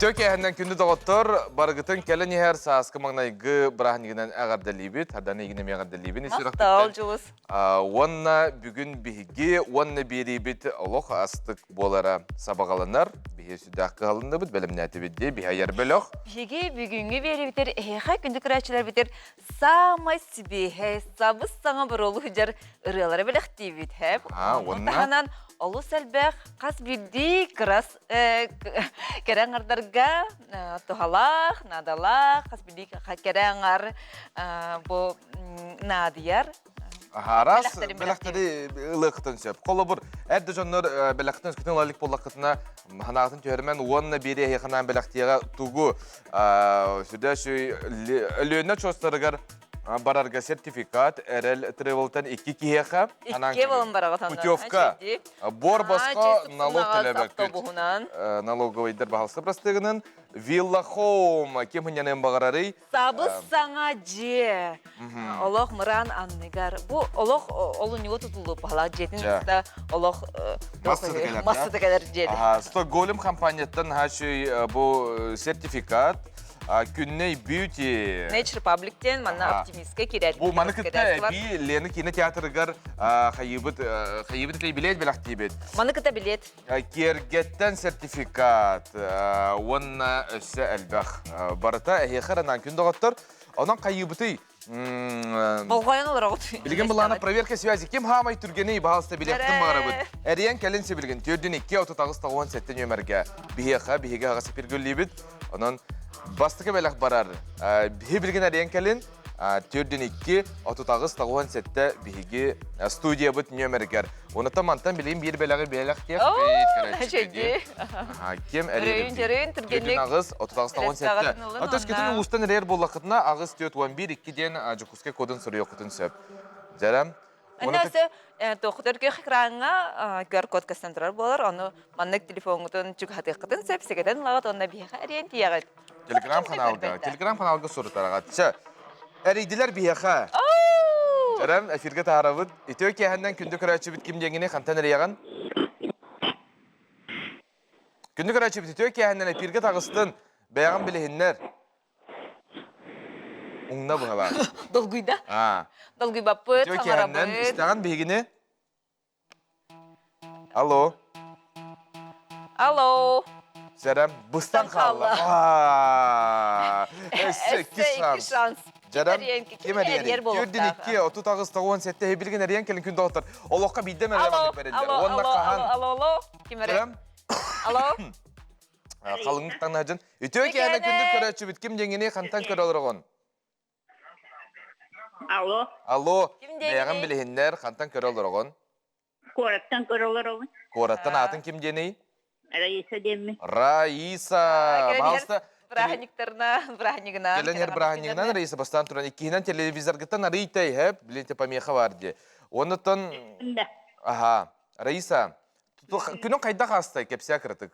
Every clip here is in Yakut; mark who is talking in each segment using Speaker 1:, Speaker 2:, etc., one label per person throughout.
Speaker 1: Үтүө киэһэннэн күндү доҕоттор, барыгытын кэлэн иһэр сааскы маҥнайгы бырааһынньыгынан эҕэрдэлиибит. Харданы игин эмиэ эҕэрдэлиибин ис
Speaker 2: Махтал, Дьулус.
Speaker 1: Уонна бүгүн биһиги уонна биэриибит олох астык буолара сабаҕаланар. Биһи сүрдээх кыһалынныбыт, бэлэмнээтибит дии, биһи айар бөлөх.
Speaker 2: Биһиги бүгүҥҥү биэриибитэр эһиэхэ күндү көрөөччүлэрбитигэр саамай сибиэһэй, сабыс-саҥа боруолу сылдьар ырыалары бэлэхтиибит.
Speaker 1: Уонна
Speaker 2: таһынан олус элбэх хас биирдии кырас кэрэ аҥардарга туһалаах, наадалаах, хас биирдии кэрэ аҥар бу наадыйар
Speaker 1: Араас бэлэхтэри ылыаххытын сөп. Холобур, эр да дьоннор бэлэхтэн өскөтүн ыла илик буоллаххытына, ханаатын түһэрмэн уонна биэри эһиэхэ бэлэхтиэҕэ тугу сүрдээх Өлүөнэ очуостарыгар барарга сертификат Эрэл Тревелтан икки киһиэхэ
Speaker 2: Икки болон бараҕыт
Speaker 1: путевка буор босхо налог төлөбөккүт налоговыйдар баһалса бырастыгынан Вилла Хоум ким хынньаныан баҕарарый
Speaker 2: Сабыс саҥа дьиэ. Олох мыраан анныгар. Бу олох олунньуга тутуллуп баһалаах дьиэтин кытта олох массыта кэлэр дьиэти.
Speaker 1: Стокгольм компанияттан наһаа бу сертификат Күннэй Beauty.
Speaker 2: Nature Republic диэн манна оптимистка киирэр.
Speaker 1: Бу маны кытта эбии Лена кино театрыгар хайыбыт хайыбыт билет бэлэхтиибит.
Speaker 2: Маны кытта билет.
Speaker 1: Киэргэттэн сертификат уонна өссө элбэх. Барыта эһиэхэ ыранаан күн доҕоттор. Онон хайыыбытый?
Speaker 2: Болҕойон олороҕут.
Speaker 1: Билигин былаана проверка связи. Ким хаамай түргэний баһалыста билиэхтин баҕарабыт. Эрийэн кэлин сибилигин төрдүн 2 38 97 нүөмэргэ биһиэхэ биһиги аҕа сипиргүллүүбүт. Онон бастакы бэлэх барар. Биһи билигин эрийэн кэлин төрдүн 2 38 97 биһиги студиябыт нүөмэригэр. Онуттан мантан билигин биир бэлэҕи бэлэх
Speaker 2: Чөйдүү.
Speaker 1: Ким
Speaker 2: Өрөйүн дьөрөйүн түргэнник.
Speaker 1: 8 38 97. Оттон өскөтүн улуустан эрээр буоллаххытына 8 4 11 2 диэн Дьокуускай кодун суруйуоххутун сөп. Дьэрэ.
Speaker 2: Онно өссө туохутар күөх экраҥҥа QR-код көстөн турар буолар. Ону маннык телефоҥҥутун чугаһатыаххытын сөп, сэгэтэн ылаҕыт уонна биһиэхэ эрийэн тиийэҕит.
Speaker 1: Телеграм-каналга, телеграм-каналга сурутараҕат. Чэ, эрийдилэр биһиэхэ. Дьэрэ, эфиргэ таһаарабыт. Үтүө киэһэннэн күндү көрөөччүбүт ким диэҥҥиний, хантан эрийэҕин? Күндү көрөөччүбүт үтүө киэһэннэн эфиргэ таҕыстын, бэйэҕин билиһиннэр. Уҥна быһалаах.
Speaker 2: Долгуйда. Долгуйбаппыт,
Speaker 1: Үтүө киэһэннэн истэҕин биһигини. Алло.
Speaker 2: Алло.
Speaker 1: Сэрэм быстан хаалла. Өссө икки шанс. Дьарам ким эрийэрий? Түрдүн 2, 38, 97 билигин эрийэн кэлин күн доҕоттор. Олоххо биирдэ мэлэ маннык бэриллэр. Уонна хаһан?
Speaker 2: Алло, алло, ким эрэ? Алло.
Speaker 1: Халыҥ таҥнаһдьын. Үтүө киэһэ күндү көрөөччүбүт ким диэҥҥиний хантан көрө олороҕун?
Speaker 3: Алло.
Speaker 1: Алло. Бэйэҕин билиһиннэр, хантан көрө олороҕун?
Speaker 3: Куораттан көрө олоробун.
Speaker 1: Куораттан аатын ким диэний?
Speaker 3: Раиса диэммин.
Speaker 1: Раиса! Пожалуйста.
Speaker 2: Бырааһынньыктарына, бырааһынньыгынан.
Speaker 1: Кэлэн иһэр бырааһынньыгынан Раиса бастаан туран иккиһинэн телевизоргыттан арый-тэй, хэп, билин помеха бар дии. Оннуттан Аха. Раиса, күнүн хайдах аастай кэпсээ кыратык.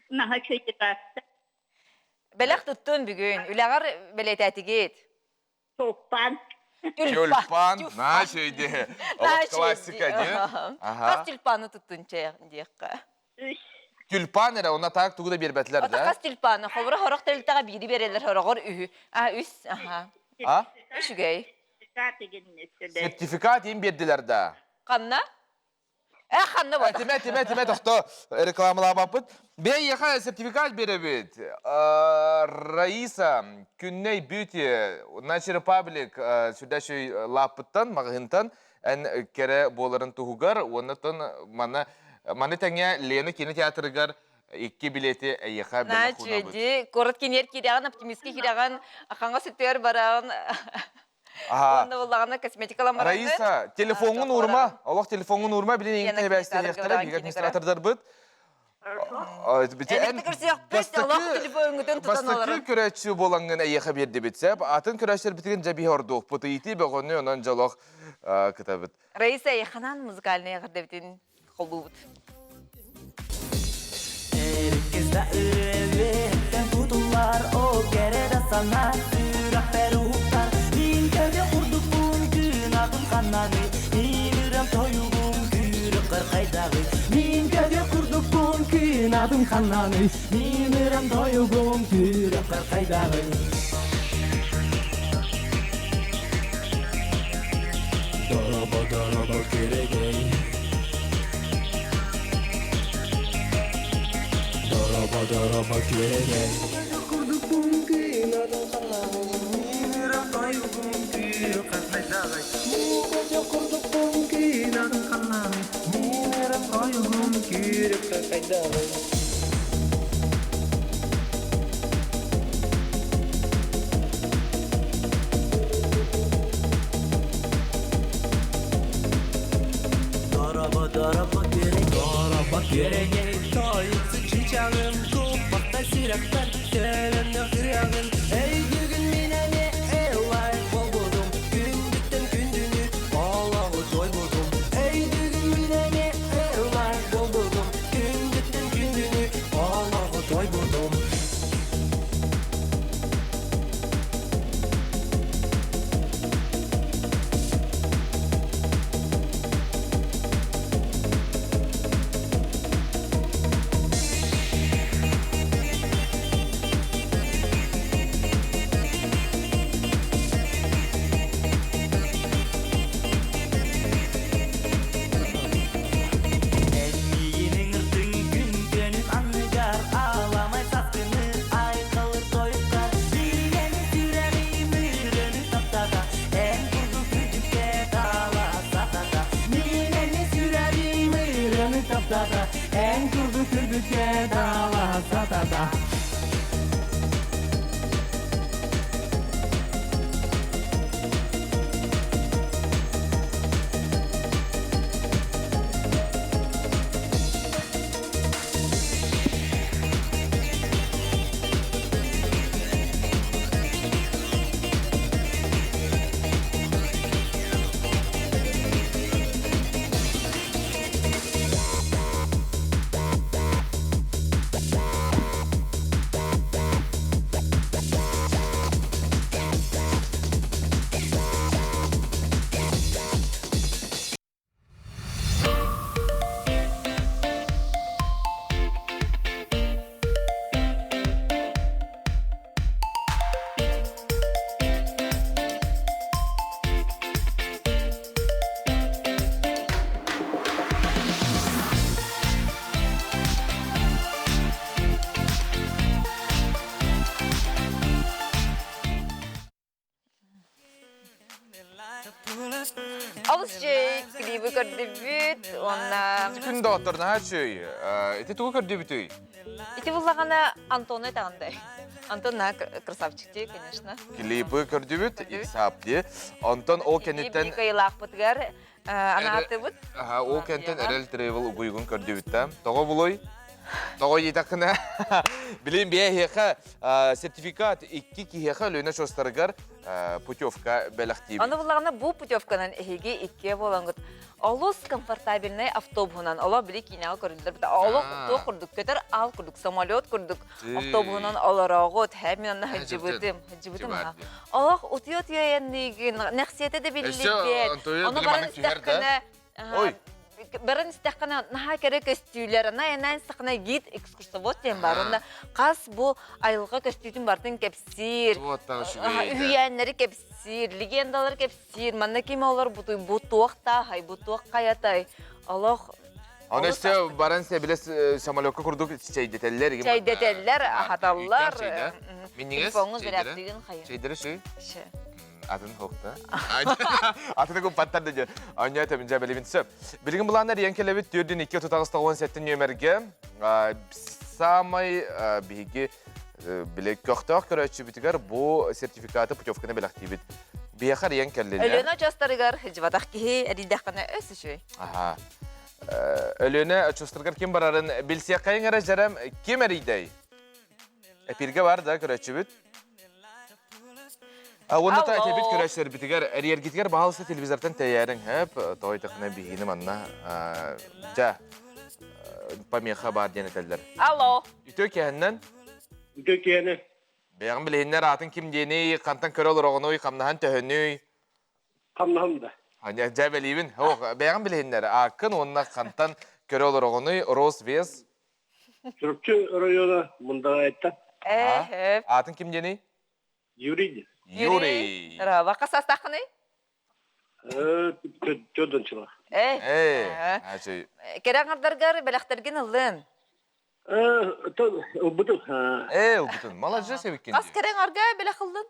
Speaker 3: Наһаа үчүгэйдик ааста.
Speaker 2: Бэлэх туттун бүгүн. Үлэҕэр бэлиэтээтигит.
Speaker 3: Тулпан.
Speaker 1: Тюльпан. Наша идея. Вот классика, не?
Speaker 2: Ага. Хас тюльпаны туттун чэ диэххэ.
Speaker 3: Үс.
Speaker 1: Тюльпан эрэ, онно так тугу да биэрбэтилэр, да?
Speaker 2: Хас тюльпаны? Холобура хорох тэрилтэҕэ биири биэрэллэр, хороҕор үһү. А, үс, аха.
Speaker 1: А?
Speaker 2: Үчүгэй.
Speaker 3: Сертификат игиннэ.
Speaker 1: Сертификат им биэрдилэр да.
Speaker 2: Ханна? Э, ханна бота?
Speaker 1: Этимэ, этимэ, этимэ, тохто рекламалаабаппыт. Бэйэхэ сертификат биэрэбит. Раиса, Күннэй Beauty, Nature Republic сүрдэшүй лааппыттан, маҕаһыынтан эн кэрэ буоларын туһугар, уонна маны маны тэҥэ Лена кинотеатрыгар икки билети эйиэхэ бэлэх уунабыт.
Speaker 2: Начи, куорат киниэр киирэҕин, оптимистка киирэҕин, хаҥас өттүгэр бараҕын. Уонна буоллаҕына косметикалан бараҥҥын.
Speaker 1: Раиса, телефоҥҥун уурма. Олох телефоҥҥун уурма, билин эйигин тэбээстэһиэхтэрэ, биһиги администратордарбыт. Бастакы көрөөччү буолаҥҥын эйиэхэ биэрдибит сөп. Атын көрөөччүлэрбитигин дьэ биһи ордуохпут. Ыйытыы бөҕөнү, онон дьолох кытабыт.
Speaker 2: Раиса эйиэхэнэн музыкальнай эҕэрдэбитин холбуубут.
Speaker 4: Эриккис да ырыабыттан кутуллар, ол кэрэ да санаа сүрэхпэр уһуктар. Мин көмө курдукпун күн ханнаны, мин ырыам тойугум күүрүк кыркайдагы. Мин көмө курдукпун күн. кынатым ханнаный Мин ырам тойугум сүрэхпэр хайдаҕый Доробо доробо күрэгэй Доробо доробо күрэгэй Курдукпун кыынатын ханнаный Мин ырам тойугум күрүк хайдаҕый Муукача курдукпун кыынатын ханнаный Мин ырам тойугум күрүк хайдаҕый Доробо доробо күрэгэй Тойуксу чычаҕым Куппахта сүрэхпэр Төлөннө ырыаҕын Өйдүүгүн мин эмиэ ыллай буолбутум Күндүттэн күндүнү Олоҕу туойбутум Өйдүүгүн мин эмиэ ыллай буолбутум Күндүттэн күндүнү Олоҕу туойбутум Эн ыҥыртыҥ күн күөнүн анныгар Аламай саскыны айқалыр тойуктар Билген сүрэҕим ырыаны таптата Эн курдук үрдүккэ таласатата Мин эмиэ сүрэҕим ырыаны таптата Эн курдук үрдүккэ таласатата
Speaker 2: Олус үчүгэй клибы көрдүбүт уонна
Speaker 1: Күн доҕоттор наһаа үчүгэй. Ити тугу көрдүбүтүй?
Speaker 2: Ити буллаҕына Антону этэҕиндай. Антон наһаа красавчик дии, конечно.
Speaker 1: Клипы көрдүбүт, Иксап дии. Онтон ол кэнниттэн
Speaker 2: Кыйылаахпытыгар анаатыбыт.
Speaker 1: Ол кэнтэн Эрэл Travel угуйгун көрдүбүт да. Тоҕо булуй? Тоҕо диэтэххинэ, билин биэһиэхэ сертификат икки киһиэхэ Өлүөнэ очуостарыгар путевка бэлэхтиибит.
Speaker 2: Ону буллаҕына бу путевканан эһиги иккиэ буолаҥҥыт олус комфортабельнай автобуһунан олох били киинэҕэ көрүллэр олох туох курдук көтөр аал курдук самолет курдук автобуһунан олороҕут һэ мин онно сылдьыбытым сылдьыбытым олох утуйа-утуйа айанныыгын нэхсиэтэ да биллибэт ону баран истэххинэ
Speaker 1: Ой.
Speaker 2: Баран истэххинэ наһаа кэрэ көстүүлэр, ана айаннаан истэххинэ гид экскурсовод диэн баар. Онно хас бу айылҕа көстүүтүн барытын кэпсиир, үһүйээннэри кэпсиир, легендалары кэпсиир. Манна ким олорбутуй, бу туох тааһай, бу туох хайатай. Олох
Speaker 1: Оны өссө баран себиле самолекка курдук чэйдэтэллэр.
Speaker 2: Чэйдэтэллэр, аһаталлар.
Speaker 1: Минньигэс
Speaker 2: Телефоҥҥун зарядтыгын хайа.
Speaker 1: Чэйдэрэ шүй. Атын хокта. Атын куппаттар да дьэ. Анья тэбинжа билибин сөп. Билигин булааннар иэн келебит түрдүн 2 38 17 нөмерге самай биһиги биле көхтөөх көрөөччүбүтүгэр бу сертификаты путевканы бэлэхтиибит. Биэхэр иэн кэллилэр.
Speaker 2: Өлүөнэ очуостарыгар жыбатах киһи эрийдэххинэ өс үчүгэй.
Speaker 1: Аха. Өлүөнэ очуостарыгар ким барарын билсиэххэйиҥ эрэ дьэрэм ким эрийдэй? Эпиргэ бар да көрөөччүбүт. Уонна та этэбит көрөөччүлэрбитигэр эрийэргитигэр баһаалыста телевизортан тэйээриҥ хөп тоойдохуна биһиини манна дьэ помеха баар диэн этэллэр.
Speaker 2: Алло.
Speaker 1: Үтүө киэһэннэн.
Speaker 5: Үтүө киэһэнэ.
Speaker 1: Бэйэҕин билиһиннэр аатын ким диэний, хантан көрө олороҕунуй, хамнаһан төһөнүй?
Speaker 5: Хамнаһым да.
Speaker 1: Аня, дьэ бэлиибин. Ох, бэйэҕин билиһиннэр ааккын уонна хантан көрө олороҕунуй, Росвес.
Speaker 5: Чурапчы района Мындаҕайта.
Speaker 2: Ээ,
Speaker 1: Аатын ким диэний?
Speaker 5: Юрий.
Speaker 1: Юрий.
Speaker 2: Рава хасастаххыный?
Speaker 5: Чодончула.
Speaker 2: Э.
Speaker 1: Э.
Speaker 2: Кэрэ аҥардаргар бэлэхтэргин ыллын.
Speaker 5: Ылбытым.
Speaker 1: Э, ылбытын. Маладьыс эбиккин.
Speaker 2: Хас кэрэ аҥарга бэлэх ыллын?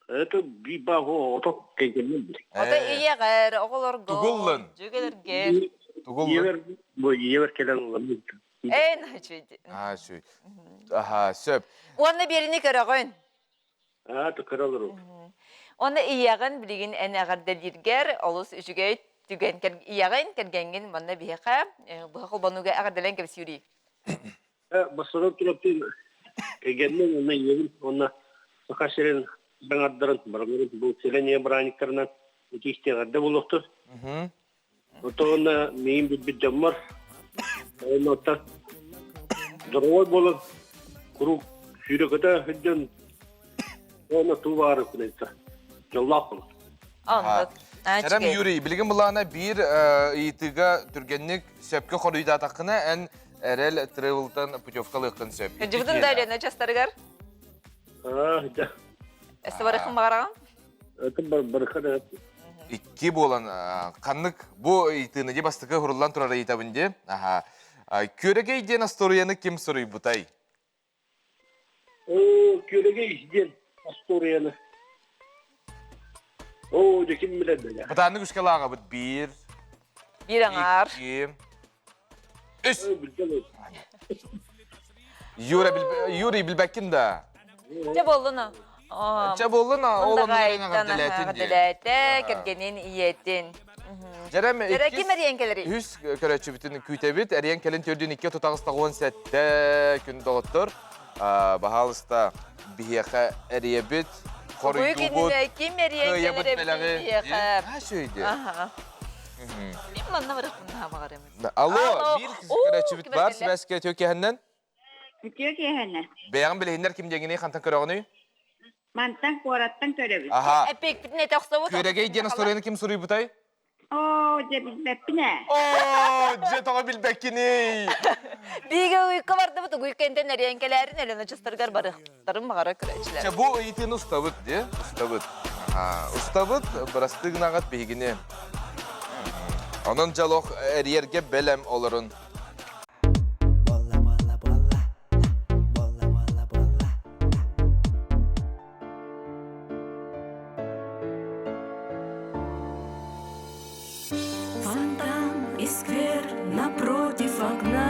Speaker 5: Это бибаго ото кэйгэннин.
Speaker 2: Ото ийэҕэр, оҕолорго,
Speaker 1: Тугуллун.
Speaker 2: дьүгэлэргэ.
Speaker 1: Тугуллун.
Speaker 5: Ийэбэр бу ийэбэр кэлэн ыллым.
Speaker 2: Эн үчүгэй.
Speaker 1: Аа, үчүгэй. Аха, сөп.
Speaker 2: Уонна биэrini көрөҕүн.
Speaker 5: Аа, көрөлөр.
Speaker 2: Уонна ийэҕин билигин эн эҕэрдэлииргэр олус үчүгэй түгэн ийэҕин кэргэҥҥин манна биһиэхэ быһа холбонууга эҕэрдэлэн кэпсиирий.
Speaker 5: Бастакы тураттын кэргэнмин уонна ийэбин уонна Саха сирин баҥардарын барыларын бу селение бырааһынньыктарынан итиистиэҕэрдэ буолуохтун. Отоҕуна миигин билбит дьоммор уонна оттон дьоруой буолан куруук сүүрэ-көтө сылдьан уонна туу баары күнэйтэ дьоллоох буолан.
Speaker 2: Оннук.
Speaker 1: Чарам Юрий, билигин былаана биир ыйытыыга түргэнник сөпкө хоруйдаатаххына, эн Эрэл Travel-тан путевкалыаххын сөп.
Speaker 2: Дьыбытын да Лена частарыгар?
Speaker 5: Аа, да.
Speaker 2: Өссө барыхын баҕараҕын?
Speaker 5: Это барыха
Speaker 1: Икки буолан ханнык бу ыйытыыны ди бастакы хуруллан турар ыйытабын ди. Аха. Күөрэгэй диэн остуоруйаны ким суруйбутай?
Speaker 5: Оо, күөрэгэй диэн остуоруйаны. Оо, дьэ ким билэр да.
Speaker 1: Бытааннык үскэ лааҕабыт биир.
Speaker 2: Биир аҥаар.
Speaker 1: Икки. Үс. Юра, Юрий билбэккин да.
Speaker 2: Чэ буоллун.
Speaker 1: Чэ буоллун, ол
Speaker 2: оннугар Дэлээтэ, кэргэнин ийэтин.
Speaker 1: Дьэрэм
Speaker 2: Дьэрэ ким эриэн кэлэрий?
Speaker 1: Үс көрөөччүбүтүн күүтэбит. Эриэн кэлин төрдүн икки тутаҕыс 97 күн доҕоттор. Баһаалыста биһиэхэ эрийэбит, хоруйдуубут.
Speaker 2: Ким эриэн
Speaker 1: кыайабыт
Speaker 2: кэлэр
Speaker 1: бэлэҕи.
Speaker 2: биһиэхэ?
Speaker 1: А, шөйдү.
Speaker 2: Мин манна барыппын баҕарым.
Speaker 1: Алло, биир көрөөччүбүт бар, сибээскэ үтүө киэһэннэн.
Speaker 3: Үтүө киэһэннэн.
Speaker 1: Бэйэҕин билиһиннэр ким диэҥиний хантан көрөҕүнүй?
Speaker 3: Мантан куораттан көрөбүт.
Speaker 1: Аха.
Speaker 2: Эппикпитин этэ охсобут.
Speaker 1: Күөрэгэй диэн остуоруйаны ким суруйбутай?
Speaker 3: Оо, дьэ билбэппин ээ.
Speaker 1: Оо, дьэ тоҕо билбэккиний?
Speaker 2: Биигэ уйка бардыбыт, уйкентен эриэн кэлээрин Өлөнөчөстөргөр барыахтарын баҕара көрөөччүлэр.
Speaker 1: Чэ, бу ыйытыыны устабыт, дии? Устабыт. Устабыт, бырастыы гынаҕыт биһигини. Онон дьалох эрийэргэ бэлэм олорун.
Speaker 4: Буолла, буолла, буолла. Буолла, буолла, буолла. Фонтан и сквер напротив окна.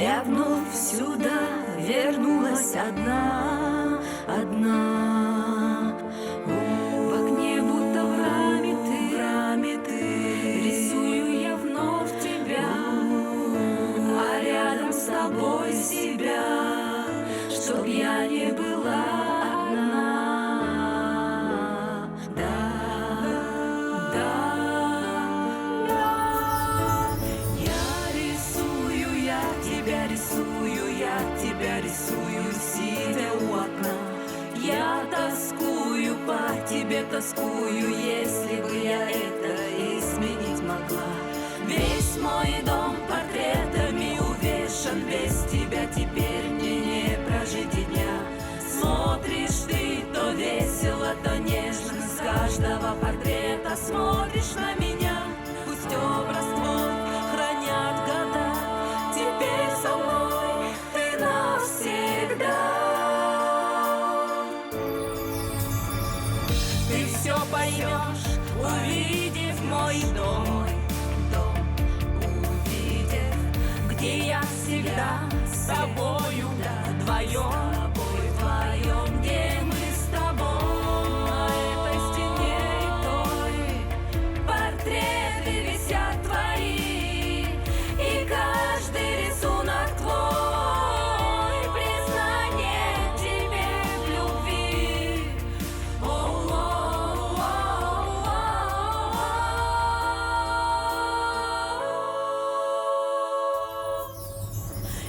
Speaker 4: Я вновь сюда вернулась одна, одна. В окне будто в раме ты, в раме ты. Рисую я вновь тебя, а рядом с тобой себя, чтоб я не была одна. Да, да, да. Я рисую, я тебя рисую, я тебя рисую, сидя у окна. Я тоскую по тебе, тоскую, если бы я это изменить могла. Весь мой дом портретами увешан, без тебя теперь мне не прожить и дня. Смотришь ты то весело, то нежно, с каждого портрета смотришь на меня. Пусть образ твой хранят года, теперь со мной ты навсегда. Ты все поймешь, увидев мой дом, дом, увидев, где я всегда с тобою вдвоем, вдвоем, где мы с тобой на этой стене и той портреты висят твои, и каждый рисунок твой признание тебе в любви. О-о-о-о-о.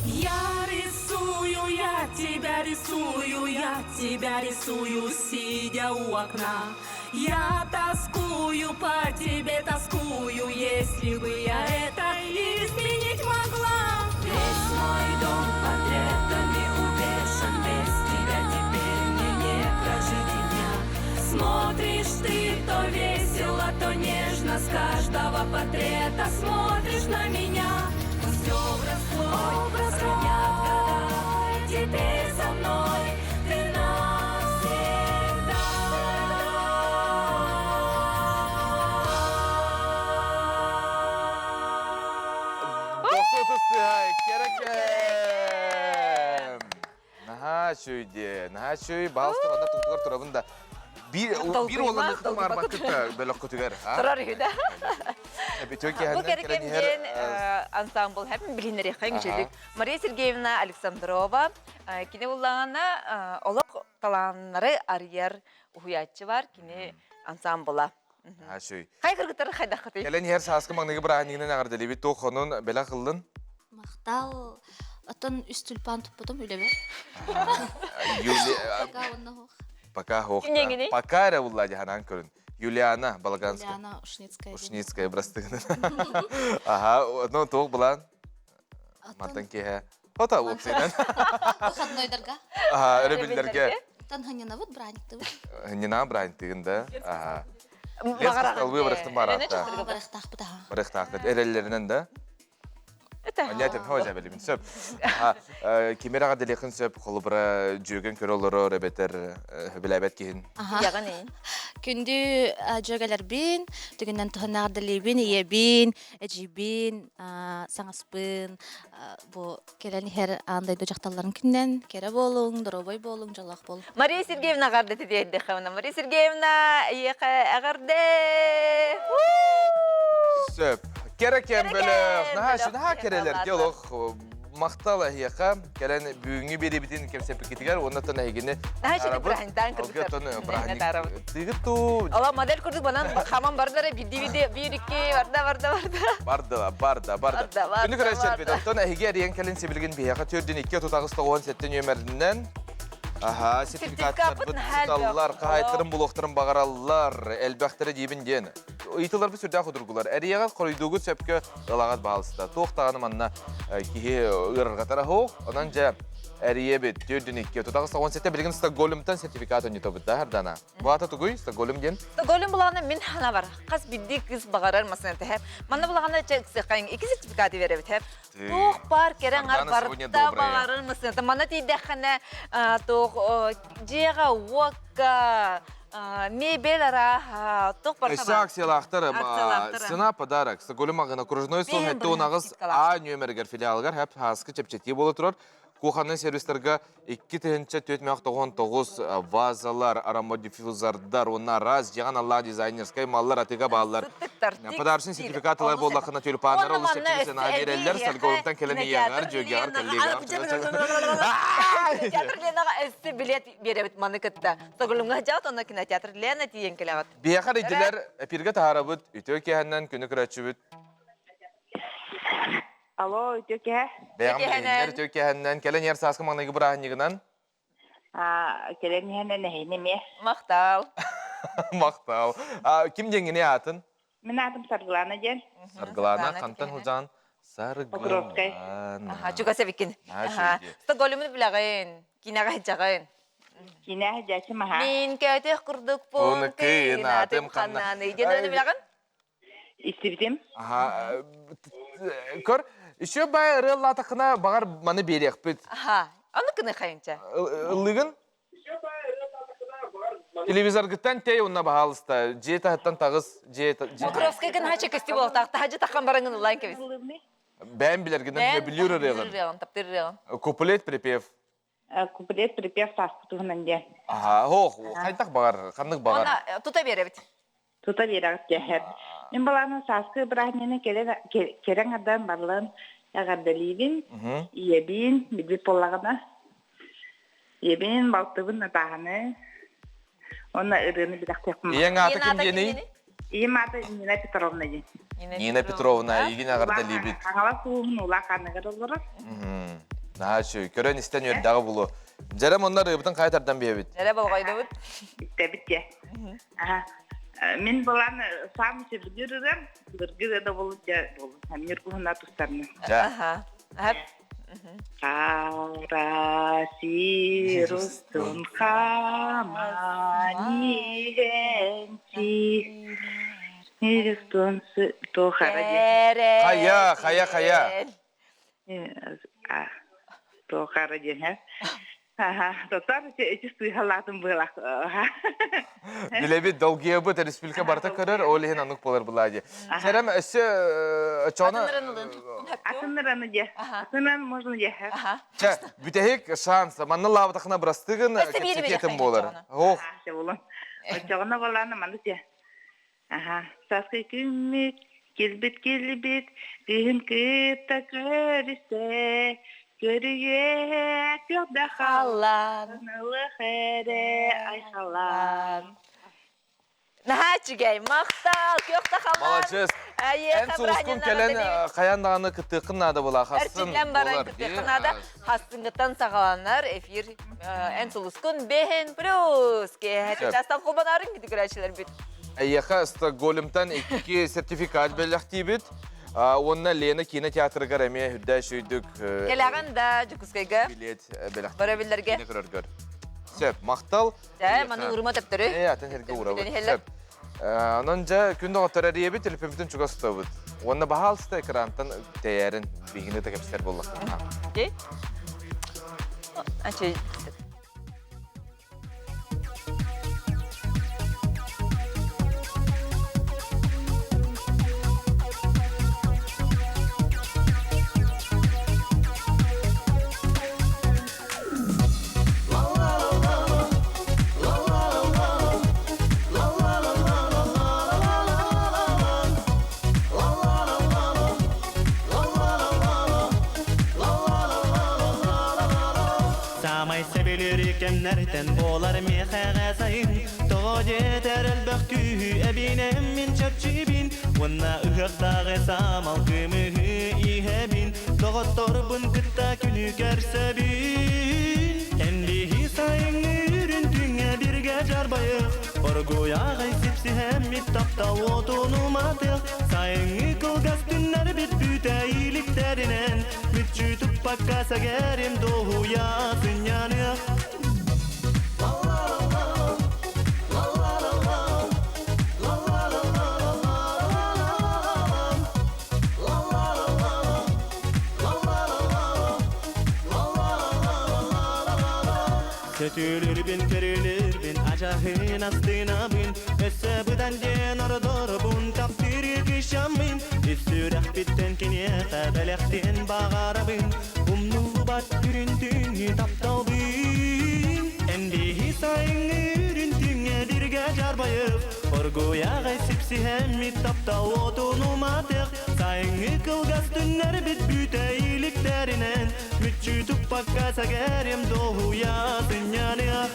Speaker 4: Я рисую, я тебя рисую, я тебя рисую, сидя у окна. Я тоскую по тебе, тоскую, если бы я это изменить могла. Весь мой дом портретами увешан, без тебя теперь мне не прожить и дня. Смотришь ты то весело, то нежно, с каждого портрета смотришь на меня. Пусть образ твой образ хранят года, теперь со мной ты навсегда.
Speaker 1: Дохсутустыһай, кэрэкэм! Наһаа үчүгэй дии, наһаа үчүгэй. Баалыста манна тутугар турабын да. Биир биир уолланыхтым арбаккыта бөлөхкүтүгэр.
Speaker 2: Турар үһү да.
Speaker 1: Бу
Speaker 2: Бу кэргэн диэн ансамбл хэпин билиннэриэххэ үчүгэй. Мария Сергеевна Александрова кини буллаҕына олох талааннары арыйар уһуйааччы бар кини ансамбла.
Speaker 1: Үчүгэй.
Speaker 2: Хай кыргыттар хайдаххытый?
Speaker 1: Кэлэн иһэр сааскы маҥнайгы бырааһынньыгынан эҕэрдэлиибит туох хонун бэлэх ыллын?
Speaker 6: Махтал. Оттон үс тюльпан туппутум үлэбэр.
Speaker 1: Юлия
Speaker 6: Пока онно суох.
Speaker 1: Пока суох.
Speaker 2: Кимнээҥиний?
Speaker 1: Пока эрэ булла дьаһанан көрүн. Юлиана Балаганская.
Speaker 6: Юлиана Ушницкая.
Speaker 1: Ушницкая бырастыгынан. Аха, ну туох булан? Мантан киэһэ. Ота уопсайынан.
Speaker 6: Выходнойдарга.
Speaker 1: Аха, өрөбүллэргэ.
Speaker 6: Тан ханьанабыт браниктыбыт.
Speaker 1: Нина браниктыгын да. Аха. Лес кысталбыы барыхтын бараатта.
Speaker 6: Барыхтаахпыт аха.
Speaker 1: Барыхтаахпыт. Эрэллэринэн да. Анньа хо дьэбэлибин сөп. Кимир аҕа дэлиэхин сөп, холобура дьүөгэн көрө олорор эбэтэр хөбүлээбэт киһин.
Speaker 2: Яганы.
Speaker 6: Күндү дьүөгэлэрбин, түгүнэн туһаннаах дэлиибин, ийэбин, эдьиийбин, саҥаспын бу кэлэн иһэр аан дойду дьахталларын күнүнэн кэрэ буолуҥ, доруобай буолуҥ, дьоллоох буолуҥ.
Speaker 2: Мария Сергеевна эҕэрдэ тириэрдэххэ Мария Сергеевна, эйиэхэ эҕэрдэ!
Speaker 1: Сөп. Кэрэ кэм бөлөх. Наһаа наһаа кэрэлэр диалог махтал эһиэхэ кэлэн бүгүҥҥү биэриибитин кэпсэппиккитигэр уонна тон эһигини
Speaker 2: Наһаа үчүгэй бырааһынтаан кыргыттар.
Speaker 1: Бырааһынньык тыгыт туу.
Speaker 2: Ола модель курдук банан хаман бардара бидди бидди биир икки барда барда барда.
Speaker 1: Барда барда барда. Күнү көрөччөр Оттон эһиги эрийэн кэлин сибилигин биһиэхэ төрдүн икки отут аҕыс тоҕуон сэттэ нүөмэринэн Аха, сертификаттарбыт сыталлар, хаһаайыттарын булуохтарын баҕараллар, элбэхтэрэ диибин диэн. Ыйытыларбыт сүрдээх удургулар. Эрийэҕит хоруйдуугут сөпкө ылаҕыт баалыста. Туох даҕаны манна киһи ыарырҕатара суох. Онон дьэ эрийэбит төрдүн икки тутаҕыс 17 билигин Стокгольмтан сертификат ойнотобут да Хардана. Бу аата тугуй Стокгольм диэн?
Speaker 2: Стокгольм булаҕына мин хана бар. Хас биирдии кыыс баҕарар масына тэһэ. Манна булаҕына чэ ыксыаххайын икки сертификаты беребит хэп. Туох баар кэрэ аҥар барыта баҕарар масыната. Манна тиийдэххинэ туох дьиэҕэ, уокка, мебель арааһа, туох барыта
Speaker 1: Өссө акциялаахтар Цена подарок. Стокгольм маҕына окружной суол 76 А нүөмэригэр филиалыгар хэп хааскы чэпчэтии буола турар. Кухонный сервистарга 2499 вазалар, аромадиффузордар, уонна араас дьиэҕин аллаах дизайнерскай маллар атыыга бааллар. Подарочный сертификат ылар буоллаххына тюльпаннар олус чэпчэки сыанаҕа биэрэллэр. Стокгольмтан кэлэн ийэҕэр, дьүөгэҕэр, коллегаҕар
Speaker 2: Кинотеатр Ленаҕа өссө билет биэрэбит маны кытта. Стокгольмҥа сылдьаҕыт, онно кинотеатр Лена тиийэн кэлэҕит.
Speaker 1: Биһиэхэ рейдилэр эпиргэ таһаарабыт. Үтүө киэһэннэн күнү көрөөччүбүт.
Speaker 3: Алло, үтүө киэһэ.
Speaker 1: Бэйэҕин билиһиннэр үтүө киэһэннэн кэлэн иһэр сааскы маҥнайгы бырааһынньыгынан.
Speaker 3: Кэлэн иһэн эһини эмиэ.
Speaker 2: Махтал.
Speaker 1: Махтал. Ким диэҥҥиний аатын?
Speaker 3: Мин аатым Саргылана диэн.
Speaker 1: Саргылана хантан сылдьаҕын?
Speaker 3: Покровскай.
Speaker 1: Саргылана.
Speaker 2: Чугас эбиккин. Стокгольмун билэҕин, киинэҕэ сылдьаҕын.
Speaker 3: Киинэ сылдьааччым аһаа.
Speaker 2: Мин көтөх курдукпун, кыынатым ханнаный диэн ырыаны билэҕин?
Speaker 3: Истибитим.
Speaker 1: Аха, көр, еще бай ырыаллаатаххына баҕар маны биэриэхпит.
Speaker 2: Аха, ону кыны хайынча.
Speaker 1: Ыллыгын? Телевизоргыттан тей уонна баһаалыста. Дьиэ таһыттан таҕыс, дьиэ...
Speaker 2: Покровскай гын хачы көстүү буолтаах, таһажы тахан бараңын ыллаан кэбис.
Speaker 1: Бэйэм билэргинэн сөбүлүүр ырыаҕын.
Speaker 2: Ырыаҕын, таптыыр ырыаҕын.
Speaker 1: Куплет, припев.
Speaker 3: Куплет, припев сааспыт туһунан диэн.
Speaker 1: Аха, ох, хайдах баҕар, ханнык баҕар.
Speaker 2: Уонна тута биэрэбит.
Speaker 3: Тута биэрэҕит кэһэр. Мин балааны сааскы бырааһынньыгы кэлэн ардан барлан эҕэрдэлиибин, ийэбин, билбит буоллаҕына, ийэбин, балтыбын Натааһаны, уонна ырыаны билэхтиэхпин.
Speaker 1: Ийэҥ аата ким диэний?
Speaker 3: Ийэм аата Нина Петровна диэн.
Speaker 1: Нина Петровна, эйигин эҕэрдэлиибит.
Speaker 3: Хаҥалас улууһун Улаах Аныгар олорор.
Speaker 1: Наһаа үчүгэй. Көрөн истэн үөрдэҕи булу. Дьэрэ муннар ыбытын хайа тардан биэбит.
Speaker 2: Дьэрэ болҕойдубут.
Speaker 3: Истэбит дьэ. Аха. Мин балан саам сөбүлүүр ырыам, былыргы ырыа да болу дьэ болу. Ньургуһуна тустарны.
Speaker 1: Дьэ.
Speaker 2: Аха. Аха.
Speaker 3: Хара сирустун хамани Ирустун туохара диэн.
Speaker 1: Хайа, хайа, хайа.
Speaker 3: Туохара диэн Аха, тотар ити сыыһалаатын быылах.
Speaker 1: Билэбит, долгуйабыт, республика барыта көрөр, ол иһин оннук буолар былаа дии. Сэрем өссө чоно...
Speaker 3: Атыныраны дьэ. Атынан можно дьэ.
Speaker 1: Чэ, бүтэһик шанс. Манна лаабытахына бырастыгын кэпсэтиэтин буолар. Ох.
Speaker 3: Оччоҕуна болааны манны дьэ. Аха, сааскы күммүт, килбит-килбит, күһүн кытта көрүстэ, көрүйэ күөх да
Speaker 2: Халлаан.
Speaker 3: ылых эрэ айхалаан.
Speaker 2: Наһаа үчүгэй, махтал, күөх да халлаан.
Speaker 1: Молодец. Эн сулускун кэлэн хайаан даҕаны кыттыаххын наада була хасын
Speaker 2: Эрчиллэн баран кыттыаххын наада. Хассыҥҥыттан саҕаланар эфир эн сулускун бэһин плюс киэһэ чаастан холбонарын күтүкүрээччилэрбит.
Speaker 1: Эйиэхэ Стокгольмтан икки сертификат бэлэхтиибит. Уонна Лена кинотеатрыгар эмиэ үрдэ үчүйдүк
Speaker 2: Кэлэҕин да Дьокуускайга
Speaker 1: билет бэлэхтиибит.
Speaker 2: Бара биллэргэ.
Speaker 1: Киинэ көрөргөр. Сөп, махтал.
Speaker 2: Дьэ, маны урума төптөрү.
Speaker 1: Ээ, атын сиргэ уурабыт. Сөп. Онон дьэ күн доҕоттор эрийэбит, телефоммутун чугас тутабыт. Уонна баһаалыста экрантан тэйээрин биһигини да кэпсэтэр буоллахтарына.
Speaker 2: Окей. Ачай.
Speaker 7: Саамай сөбүлүүр кэмнэртэн буолар миэхэҕэ сайын Тоҕо диэтэр элбэх күүһү эбинэм мин чэпчиибин Уонна ыһыахтааҕы саамал кымыһы иһэбин Доҕотторбун кытта күнү көрсөбүн Эн биһи сайыҥҥы үрүн күҥҥэ биргэ дьарбайыах Оргуй аҕай сипсиһэммит таптал уотун уматыах Сайыҥҥы кылгас күннэрбит бүтэ иликтэринэн Мүччү туппакка сэгэрим дуоһуйа сынньаныах Сөтүлүрбүн көрүлүрбүн ачаһын астынабын Өссө быдан диэн ордоробун таптыыр кышаммын Үс сүрэхпиттэн киниэхэ бэлэхтин баҕарабын Умнуллубат үрүн түҥҥү тапталбын Эн биһи сайыҥҥы үрүн түҥҥэ биргэ дьарбайык Оргуйаҕай сипсиһэммит таптал уотун уматык Сайыҥҥы кылгас түннэрбит бүтэ иликтэринэн Мүччү туппакка сэгэрим дуоһуйа сынньаныах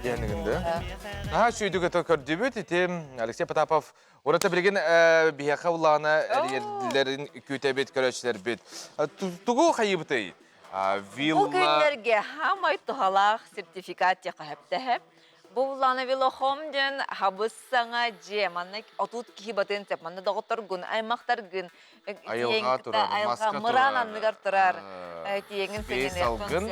Speaker 1: Диэнигинде. Наһаа үчүгүйдүк өтө көрдүбүт. Ити Алексей Потапов ураты билигин биһиэхэ улаана эрийэллэрин күүтэбит, көрөөччүлэрбит. Тугу хайыбытый?
Speaker 2: Бу күннэргэ хаамай туһалаах сертификат тиэхэһэптэһэ. Бу буллаана велохом диэн хабыс саҥа дьиэ. Манна отут киһи батыан сөп. Манна доҕотторгун, аймахтаргын
Speaker 1: Айылҕа турар, маска
Speaker 2: мыраан анныгар турар тиэҥин
Speaker 1: салгын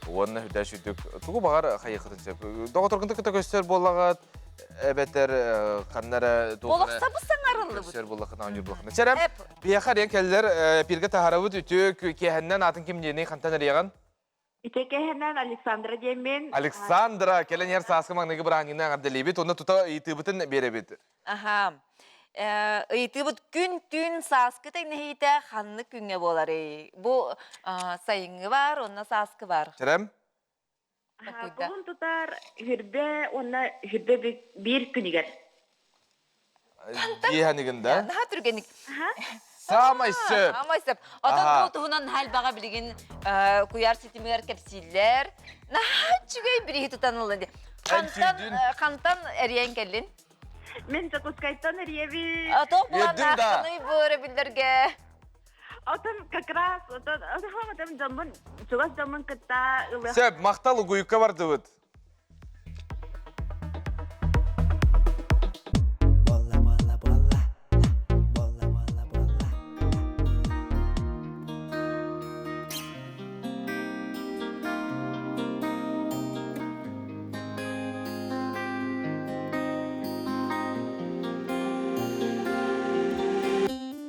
Speaker 1: уонна хүдэ сүдүк тугу баҕар хайыхытын сөп. Доҕотторгун кытта көстөр буоллаҕат. эбэтэр ханна эрэ
Speaker 2: Олохсабы саҥарыллыбыт.
Speaker 1: Көрсөр буллахына оонньуур буллахына. Сэрэм, биһиэхэ эрийэн кэллэр, эпиргэ таһарабыт үтүө киэһэннэн атын ким диэний хантан эрийэҕин?
Speaker 3: Ити киэһэнэн Александра диэммин.
Speaker 1: Александра, кэлэн иһэр сааскы маҥнайгы бырааһынньыгынан эҕэрдэлиибит уонна тута ыйытыыбытын биэрэбит.
Speaker 2: Аха. Ыйытыыбыт күн-түүн сааскы тэҥнэһиитэ ханнык күҥҥэ буоларый? Бу сайыҥҥы бар уонна сааскы бар.
Speaker 1: Чэрэм?
Speaker 3: Кулун тутар хүрбэ уонна хүрбэ биир күнүгэр.
Speaker 1: Дьиэһэнигин да?
Speaker 2: Наһаа түргэнник.
Speaker 1: Саамай сөп.
Speaker 2: Саамай сөп. Отон бу туһунан наһаа элбэҕи билигин куйаар ситимигэр кэпсииллэр. Наһаа үчүгэй бирииһи тутан ылла дии. Хантан хантан эрийэн кэллин?
Speaker 3: Мин Дьокуускайтан эрийэбин.
Speaker 2: Тоох булааннааххыный бу өрөбүллэргэ?
Speaker 3: Отон как раз отон отон дьоммун чугас дьоммун кытта ылыах.
Speaker 1: Сөп, махтал угуйукка бардыбыт.
Speaker 7: Буолла, буолла, буолла. Буолла, буолла, буолла.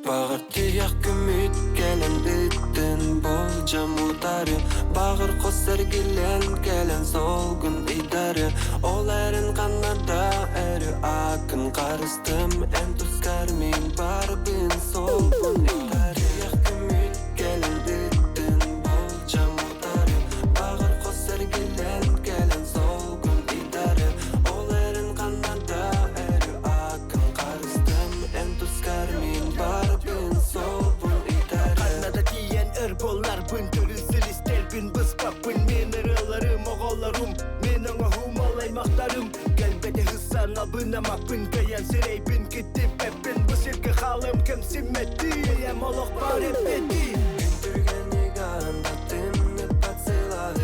Speaker 8: Баҕар тиһэх күммүт кэлэн бүттүн болдьом утары Баҕар хос эргиллэн кэлэн солгун ыйдары Ол эрэн ханна да өрүү акын харыстым Эн тускар мин барбын солбун ыйдары Тиһэх күммүт кэлэн бүттүн болдьом утары Баҕар хос эргиллэн кэлэн солгун ыйдары Ол эрэн ханна да өрүү акын харыстым Эн тускар мин барбын солбун ыйдары
Speaker 9: Ханна да тиийэн өр буолларбын Төрүт силистэрбин быспаппын Мин ырыаларым, оҕолорум Мин оҥоһуум ол аймахтарым Кэлбэти һыссанабын амаппын Кыйан сирэйбин киттиппэппин Бу сиргэ хаалым кэмсиммэттии Эйэм олох бар эппэтии
Speaker 8: Күн түргэнник анда тымнык поцелуй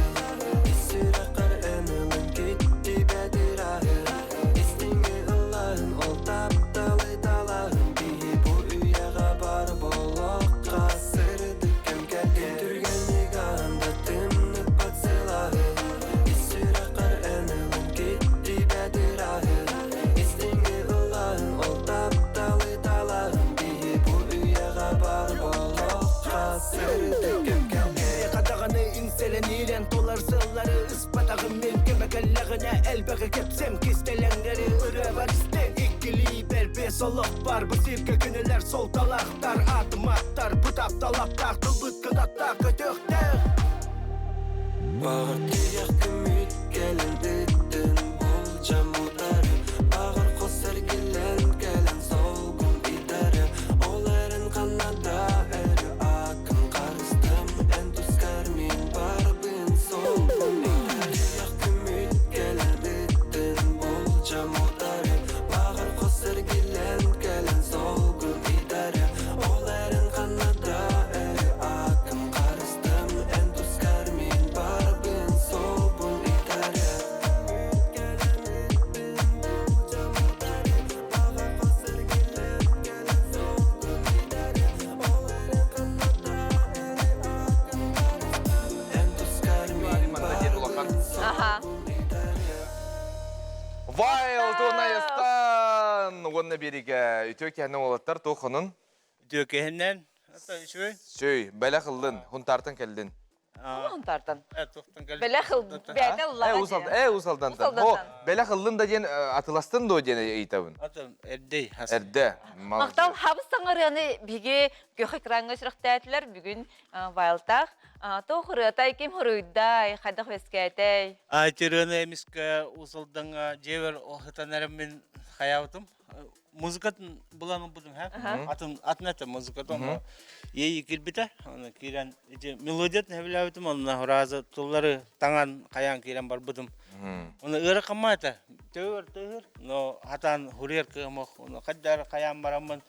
Speaker 8: Ис сүрэххэр эн ылын киттибэт ырааһы Истиҥи ыллаһын ол тапталы талаһын Биһи бу үйэҕэ бар болохха сырдык кэм кэлиэ Түргэнник анда тымнык поцелуй Ис сүрэххэр эн ылын киттибэт ырааһы Истиҥи ыллаһын ол тапталы талаһын Биһи бу үйэҕэ бар болохха сырдык кэм кэлиэ
Speaker 9: Хадаҕаны иҥсэлэниирэн толар сыллары ыспатаҕым мин көмө кэллэҕинэ элбэҕи кэпсэм кистэлэҥнэри ырыабар истэн иккилии бэрбиэс олох бар бу сиргэ кинилэр солталаахтар атыматтар бу тапталаптаах тылбыт кынаттаах көтүөхтээх
Speaker 8: Баҕар тиһэх күммүт кэлэн бүттүн болдьом утары Баҕар хос эргиллэн кэлэн солгун ыйдары Ол эрэн ханна да өрүү акын харыстым Эн тускар мин барбын солбун ыйдары Тиһэх күммүт кэлэн бүттүн болдьом утары Баҕар хос эргиллэн кэлэн солгун ыйдары Ол эрэн ханна да өрүү акын харыстым Эн тускар мин барбын солбун ыйдары Эн тускар мин барбын
Speaker 2: Аха.
Speaker 1: Вайл Тунаестан! Уонна биэригэ үтүө киһини уолаттар туохунун?
Speaker 10: Үтүө киһиннэн. Үчүгэй.
Speaker 1: Сүй, бэлэх ыллын, хунтаартан кэллин.
Speaker 2: Хунтаартан. Бэлэх бэйэтэ ыллаҕа
Speaker 1: Э, Уус Алдантан. О, бэлэх ыллын да диэн атыластын дуо диэн ыйытабын.
Speaker 10: Атын эрдей.
Speaker 1: Эрдэ.
Speaker 2: Махтал хабыс саҥарыаны биһиги күөх экраҥҥа сүрэхтээтилэр. Бүгүн Вайлтаах. Туох ырыатай, ким хоруйдай, хайдах үөскээтэй?
Speaker 10: Ырыаны эмискэ Уус Алдаҥҥа дьиэбэр ытан эрэммин хайаабытым. Музыкатын булан ылбытым, Атын атын этэ музыкатын онно иэйии киирбитэ. Оны киирэн ити мелодиятын сөбүлээбитим, онно фраза тыллары таҥан хайаан киирэн барбытым. Оны ыарахамма этэ. Төһөр төһөр, но хатаан хуруйар кыамах, оны хайдар хайаан бараммын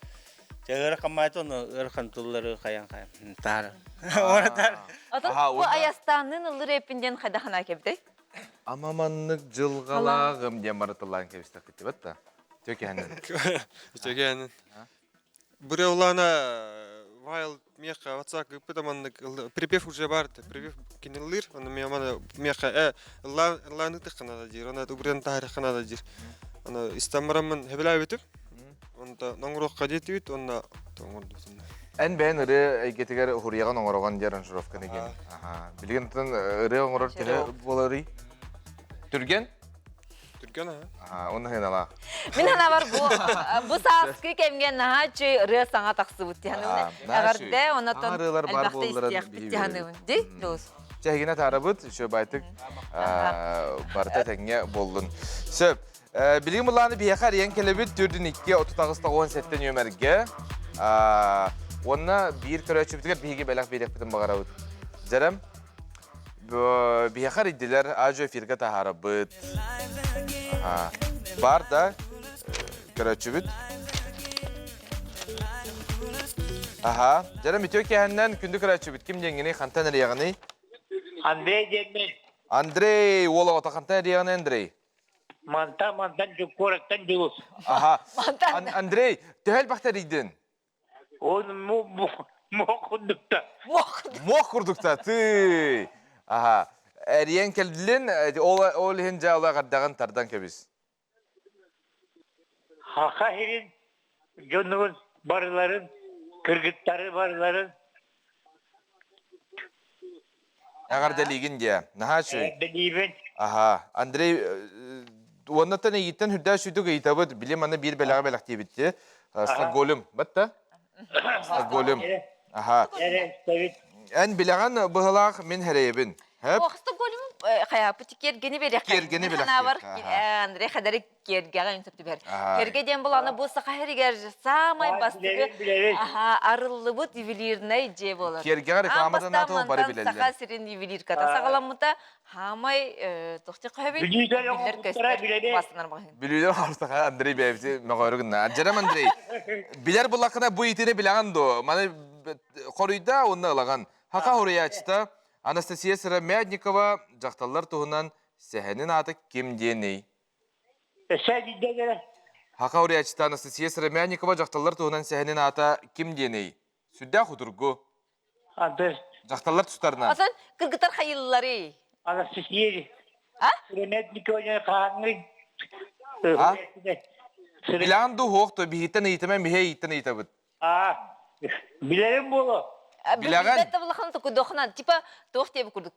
Speaker 10: ыарахамма этэ, оны ыарахан тыллары хайаан хайаан таара. Оратар.
Speaker 2: Атын бу Айастаанныын ыллыр эппин диэн хайдах санаа кэбитэй?
Speaker 1: Ама маннык дьылҕалааҕым диэн барытылаан кэбистэххит да. Төкэһэнин.
Speaker 11: Төкэһэнин. Быры улаана Вайл миэхэ WhatsApp ыыппыта маннык припев уже бар припев кинилир оны миэхэ миэхэ э ыллаан ытыххына да диир оны убрен таһарыххына да диир. Аны истэн бараммын хэбилээбитим. Онта ноҥуруохха диэтибит уонна тоҥордубутун.
Speaker 1: Эн бэйэн ырыа эйгэтигэр уһуруйаҕын оҥороҕун диэн аранжировканы диэн. Аха. Билигин тын ырыа оҥорор төһө буоларый? Түргэн?
Speaker 11: Түргэн аха.
Speaker 1: Аха, онно хыналаах.
Speaker 2: Мин санаабар бу бу сааскы кэмҥэ наһаа үчүгэй ырыа саҥа тахсыбыт диһаныбын. Эҕэрдэ, онотон элбэхтэ истиэхпит диһаныбын. Ди, Дулус?
Speaker 1: Чэһигинэ таарабыт, үчүгэй байтык барыта тэҥҥэ буоллун. Сөп. Билигин былааны биһиэхэ арыйан кэлэбит төрдүн 2 38 97 нүөмэргэ. Уонна биир көрөөччүбүтүгэр биһиги бэлэх биэриэхпитин баҕарабыт. Дьэрэм, биһиэхэ арыйдылар, аадьу эфиргэ таһаарабыт. Бар да көрөөччүбүт. Аха. Дьэрэм үтүө киэһэннэн күндү көрөөччүбүт ким диэҥҥиний, хантан эрийэҕиний?
Speaker 12: Андрей диэммин.
Speaker 1: Андрей, уол оҕото хантан эрийэҕиний, Андрей?
Speaker 12: Мантан, мантан куораттан дьулус.
Speaker 1: Аха. Андрей, төһө элбэхтэ эрийдин?
Speaker 12: Он муох курдукта.
Speaker 1: Муох курдукта, тыый. Аха. Эрийэн кэлдилин, ол ол иһин дьэ ол эҕэрдэҕин тардан кэбис.
Speaker 12: Хаха иһин дьонугун барыларын, кыргыттары барыларын
Speaker 1: Эҕэрдэлиигин диэ. Наһаа үчүгэй.
Speaker 12: Эҕэрдэлиибин.
Speaker 1: Аха. Андрей, уоннаттан эйигиттэн үрдээх сүйдүк ыйытабыт. Били манна биир бэлэҕи бэлэхтиэбитти. Стокгольм. Батта? Стокгольм. Аха. Эн билэҕин быһылаах мин хэрэйэбин. Хэп?
Speaker 2: Стокгольм хайааппыт киэргэни берек.
Speaker 1: Киэргэни
Speaker 2: бэлэхтиэххэ. Андрей хадарик киэргэҕэ үн сөп түбэр. Кэргэ диэн буланы бу саха сиригэр саамай бастакы арыллыбыт ювелирнай дьиэ буолар.
Speaker 1: Киэргэҕэ рекламадан атын бары билэллэр.
Speaker 2: Саха сирин ювелирката саҕаламмыта хаамай тохти көһөбүй биллэр көстөр бастанар маҕаһыын.
Speaker 1: Бүлүүлэр оҥорбуттара Андрей бэйэбити мөҕөөрү гынна. Дьэрем Андрей, билэр буллаххына бу итини билэҕин дуо? Маны хоруйда уонна ылаҕын. Хака хоруйааччыта Анастасия Сыромятникова дьахталлар туһунан сэһэнин аата ким диэний?
Speaker 12: Өссө дьиҥэ
Speaker 1: Хака уруйааччыта Анастасия Сыромятникова дьахталлар туһунан сэһэнин аата ким диэний? Сүрдээх утургу.
Speaker 12: Антон.
Speaker 1: Дьахталлар тустарынан.
Speaker 2: Атын кыргыттар хайылларый?
Speaker 12: Анастасия Сыромятникова хаһааҥҥы
Speaker 1: А? Билэҕин дуу суох дуо? Биһиттэн ыйытыма, биһи ыйыттан ыйытабыт.
Speaker 12: Аа, билэрим буолуо.
Speaker 1: Билэҕин?
Speaker 2: Билбэт да улахан токуйдуоххунан, типа туох диэбит курдук,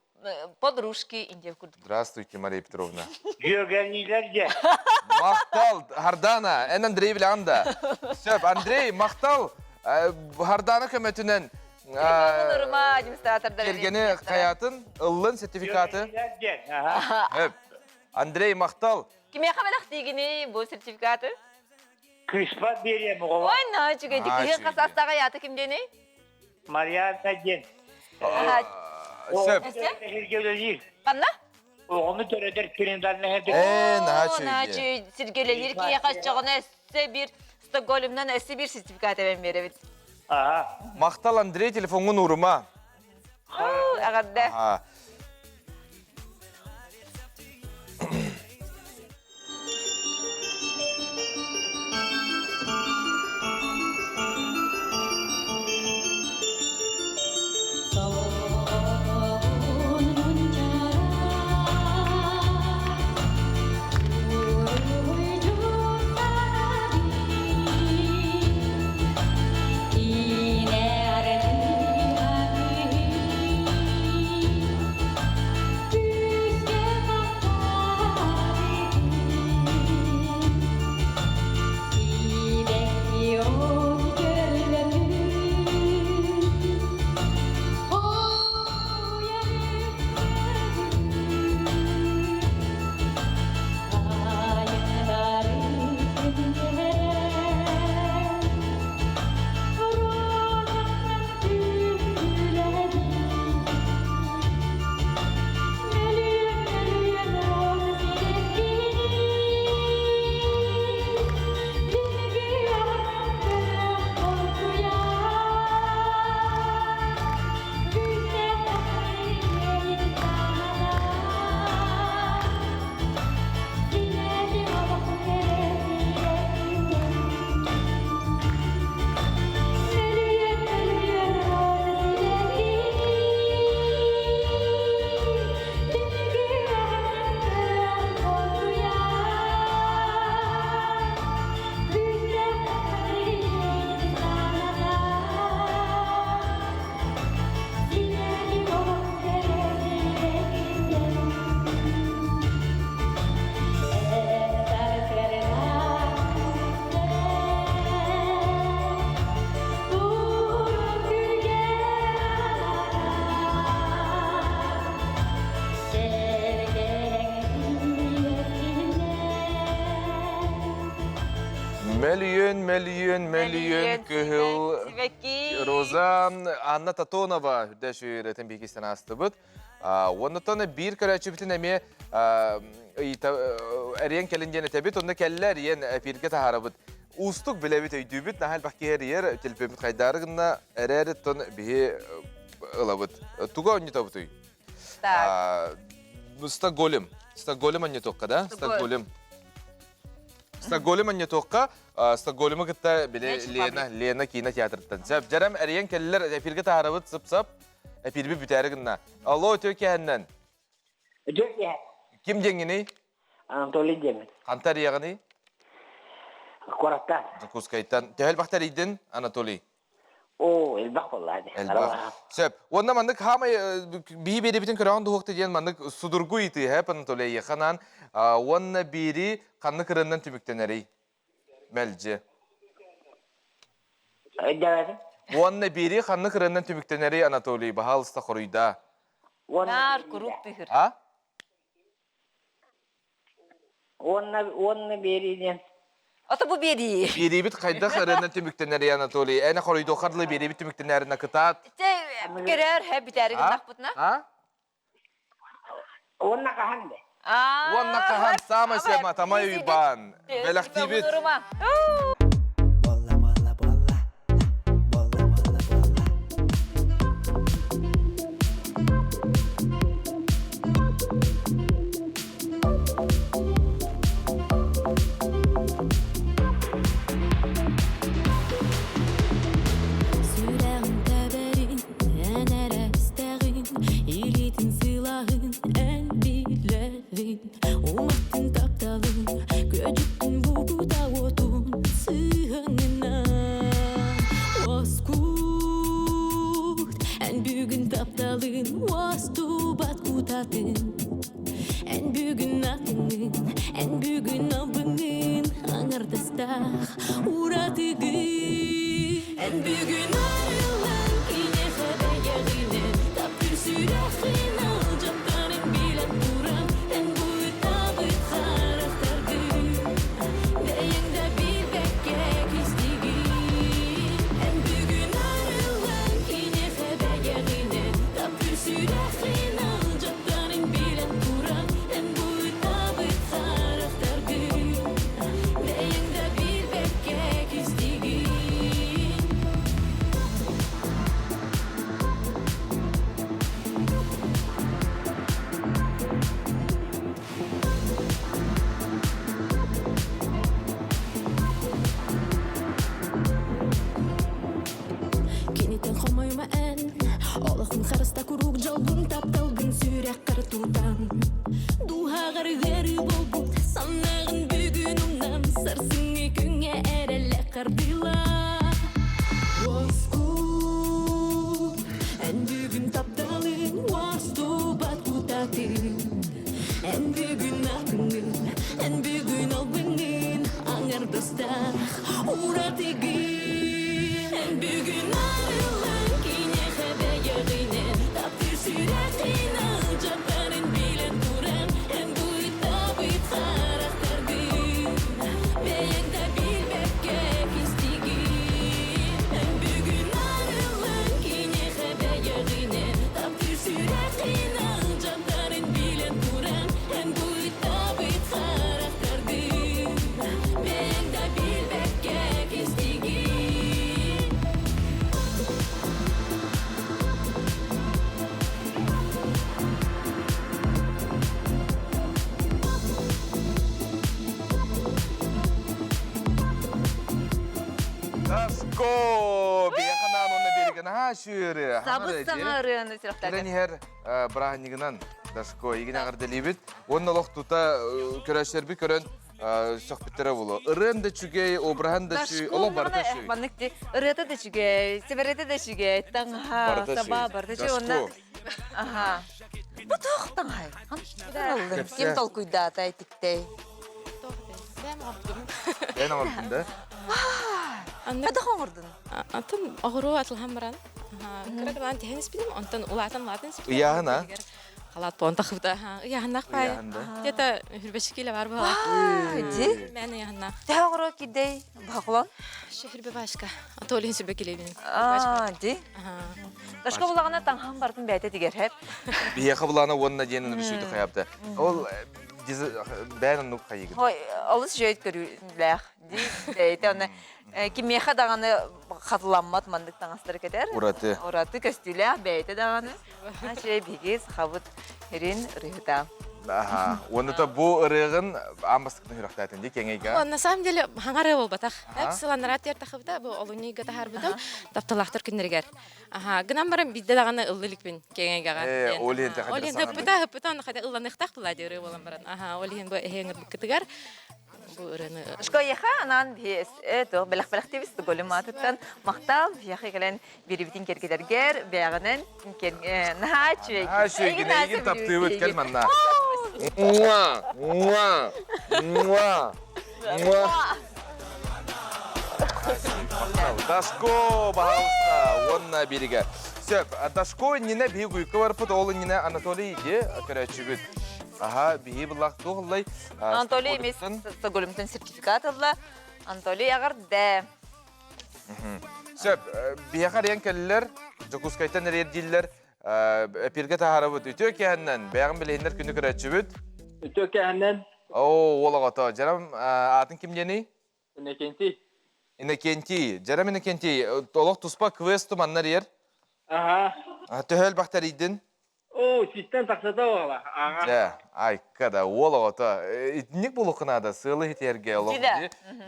Speaker 2: подружки диэбит курдук.
Speaker 1: Здравствуйте, Мария Петровна.
Speaker 12: Дьүөгэлиилэр дьэ.
Speaker 1: Махтал, Хардана, эн Андрей билэҕин да? Сөп, Андрей, махтал. Хардана көмөтүнэн
Speaker 2: Ырыма администратордар
Speaker 1: Кергени хаятын, ыллын сертификаты. Андрей, махтал.
Speaker 2: Кимиэхэ бэлэхтиигиний бу сертификаты?
Speaker 12: Кыыспар биэриэм оҕоҕо.
Speaker 2: Ой, наһаа үчүгэйдик. Кыһын хас астаах аята ким диэний?
Speaker 12: Марианна диэн.
Speaker 1: Сөп.
Speaker 12: Сиргэ үлэлиир.
Speaker 2: Ханна?
Speaker 12: Оҕону төрөтөр перинатальнай
Speaker 1: Ээ, наһаа үчүгэй.
Speaker 2: Сиргэ үлэлиир киһиэхэ оччоҕуна өссө биир Стокгольмнан өссө биир сертификат эбэн биэрэбит.
Speaker 12: Аха.
Speaker 1: Махтал, Андрей, телефоҥҥун уурума.
Speaker 2: Эҕэрдэ.
Speaker 1: Мөлүйүөн, мөлүйүөн, мөлүйүөн кыһыл Роза Анна Татонова үрдэ сүүрэтин биһигистэн аастыбыт. Оннуттан биир көрөөччүбүтүн эмиэ эриэн кэлин диэн этэбит, онно кэллэ эриэн эпииргэ таһаарабыт. Уустук билэбит, өйдүүбүт, наһаа элбэх киһи эрийэр, телефоммут хайдаары гынна, эрээриттэн биһи ылабыт. Туга онньутабытый?
Speaker 2: Так.
Speaker 1: Стокгольм. Стокгольм онньутуохха да? Стокгольм. Стокгольм онньутуохха, Стокгольму кытта били Лена, Лена киинэ театрыттан. Сөп, дьэрем эрийэн кэллэр, эфиргэ таһаарабыт сып-сап. Эфирби бүтээри гынна. Алло, үтүө киэһэннэн.
Speaker 12: Үтүө киэһэ.
Speaker 1: Ким диэҥҥиний?
Speaker 12: Анатолий диэмин.
Speaker 1: Ханта эрийэҕиний?
Speaker 12: Куораттан.
Speaker 1: Дьокуускайтан. Төһө элбэх тэрийдин, Анатолий?
Speaker 12: Оо, элбэх буоллаа дии.
Speaker 1: Элбэх. Сөп. Уонна маннык хаамай биһи биэрибитин көрөҕүн дуһуохта диэн маннык судургу ыйытыы һэп Анатолий эйиэхэ уонна биири ханнык ырыаннан түмүктэнэрий? Мэлдьи.
Speaker 12: Өйдөөбөтүм.
Speaker 1: Уонна биири ханнык ырыаннан түмүктэнэрий Анатолий? Баһаалыста хоруйдаа.
Speaker 2: Наар куруук тыһыр.
Speaker 1: А?
Speaker 12: Уонна уонна биэрии диэн.
Speaker 2: Ото бу биэрии.
Speaker 1: Биэриибит хайдах ырыанан түмүктэнэрий Анатолий? Эн хоруйдуоххар дылы биэриибит түмүктэнээринэ кытаат.
Speaker 2: Чэ, көрөөр, хэ бүтээри гыннахпытына.
Speaker 1: А?
Speaker 12: Уонна хаһан де?
Speaker 1: Уонна хаһан саамай сема тамай уйбаан. Бэлэхтиибит.
Speaker 4: Сүрэҕин тэбэрин эн эрэ истэҕин, илиитин сылаһын эн билэҕин. Уматтын тапталын, күөдьүттүн бугута уотун сыһыҥынан. Уоскут, эн бүгүн тапталын уостубат кутатын. Эн бүгүн атыҥын, эн бүгүн албыҥын аҥардастаах уратыгын. Эн бүгүн арыллан киниэхэ бэйэҕинэн таптыыр сүрэххин алдьаттарын билэн туран эн бу ытаабыт харахтаргын бэйэҥ да билбэккэ кистигин. Эн бүгүн арыллан киниэхэ бэйэҕинэн таптыыр сүрэххин алдьаттарын билэн туран эн бу ытаабыт харахтаргын бэйэҥ да билбэккэ кистигин. Кинитэн хомойума эн Олохун харыста куруук дьолгун тапталгын сүрэххэр тутан Дууһаҕар ыарыы буолбут санааҕын бүгүн умнан Сарсыҥҥы күҥҥэ эрэллэ хардыыла Уоскут эн бүгүн тапталын уостубат кутатын Эн бүгүн атыҥын, эн бүгүн албыҥын аҥардастаах уратыгын. Эн бүгүн арыллан киниэхэ бэйэҕинэн таптыыр сүрэххин алдьатарын билэн туран эн бу ытаабыт харахтаргын бэйэҥ да билбэккэ кистигин. Эн бүгүн арыллан киниэхэ бэйэҕинэн таптыыр сүрэххин алдьатарын билэн туран эн бу ытаабыт харахтаргын бэйэҥ да билбэккэ кистигин.
Speaker 1: Даско! Биэханаан уонна биэригэн аһаа сүүрү.
Speaker 2: Сабыс саҥа ырыаны сүрэхтээтэ.
Speaker 1: Кэлэн иһэр бырааһынньыгынан Дашко игин эҕэрдэлиибит. Уонна олох тута көрөөччүлэрбит көрөн сөхпүттэрэ буолуо. Ырыан да үчүгэй, обраһан да үчүгэй, олох барыта үчүгэй.
Speaker 2: Маннык ти ырыата да үчүгэй, сэбэрэтэ да үчүгэй, таҥаһа, саба барыта үчүгэй уонна аха. Бу туох таҥаһай? Ким толкуйдаата итиктэй?
Speaker 1: Эн оҥордун да?
Speaker 2: Хайдах оҥордун?
Speaker 6: Атын оҕуруо атылһан баран, кыра кылаан тиһэн испитим, онтон улаатан улаатан испитим.
Speaker 1: Ыйааһын а?
Speaker 6: Халат пон тахыбыта. Ыйаһыннах пай. Где-то хүрбэчи киле бар була.
Speaker 2: Ди?
Speaker 6: Мен ыйаһыннах.
Speaker 2: Төһө оҕоро кидей бахулан?
Speaker 6: Шүрбе башка. Антолин сүрбе килебин.
Speaker 2: Аа, ди. Ташка булагана таҥхан бартын бэйте тигер хеп.
Speaker 1: Биһиэхэ булаана уонна диэн үсүйді хайапты. Ол бэйэн оннук хайыгын.
Speaker 2: Хой, олус жөйт көрүүлээх. Ди бэйте оны кимиэхэ даҕаны хатыламмат маннык таҥастары кэтэр.
Speaker 1: Ураты.
Speaker 2: Ураты көстүүлээх бэйте даҕаны. Ачай биһиги сахабыт сирин ырыһыта.
Speaker 1: Аха. Уонна то бу ырыгын аан бастакытын сүрэхтээтин дии кэҥэйгэ.
Speaker 6: На самом деле хаҥары буолбатах. Сыланнара тиэртахыбыта бу олунньуйга таһаарбытым тапталаахтар күннэригэр. Аха, гынан баран бидде даҕаны ыллы иликпин кэҥэйгэҕэ.
Speaker 1: Э, ол иһин
Speaker 6: Ол иһин хыппыта хыппыта онно хата ылланыахтаах була дии ырыа буолан баран. Аха, ол иһин бу эһиэҥырбыккытыгар бу ырыаны
Speaker 2: Шкояха анаан биһи то бэлэх бэлэхтибис голем аатыттан махтал биһиэхэ кэлэн биэрибитин кэргэтэргэр бэйэҕинэн наһаа үчүгэй.
Speaker 1: Наһаа үчүгэй, эйигин таптыыбыт кэл манна. Муа, муа, муа, муа. Дашко, пожалуйста, уонна биригэ. Сөп, Дашко иннинэ биһи гуйка барпыт, ол иннинэ Анатолий иди көрөөччүбүт. Аха, биһи буллах туох
Speaker 2: Анатолий эмиэ Стокгольмтан сертификат ылла. Анатолий аҕырдэ.
Speaker 1: Сөп, биһиэхэ эрийэн кэллилэр, Дьокуускайтан эрийэр дииллэр, эпиргэ таһаарабыт. Үтүө киэһэннэн, бэйэҕин билиһиннэр күнү көрөөччүбүт.
Speaker 13: Үтүө киэһэннэн.
Speaker 1: Оо, уол оҕото. Дьарам аатын ким диэний?
Speaker 13: Иннокентий.
Speaker 1: Иннокентий. Дьарам Иннокентий, олох туспа квест манна эрийэр.
Speaker 13: Аха.
Speaker 1: Төһө элбэхтэ эрийдин?
Speaker 13: Оо, систэн тахсата оҕола. Аҕа.
Speaker 1: Дьэ, айка да, уол оҕото. Итинник буолуохха наада, сыалы иһитиэргэ олох.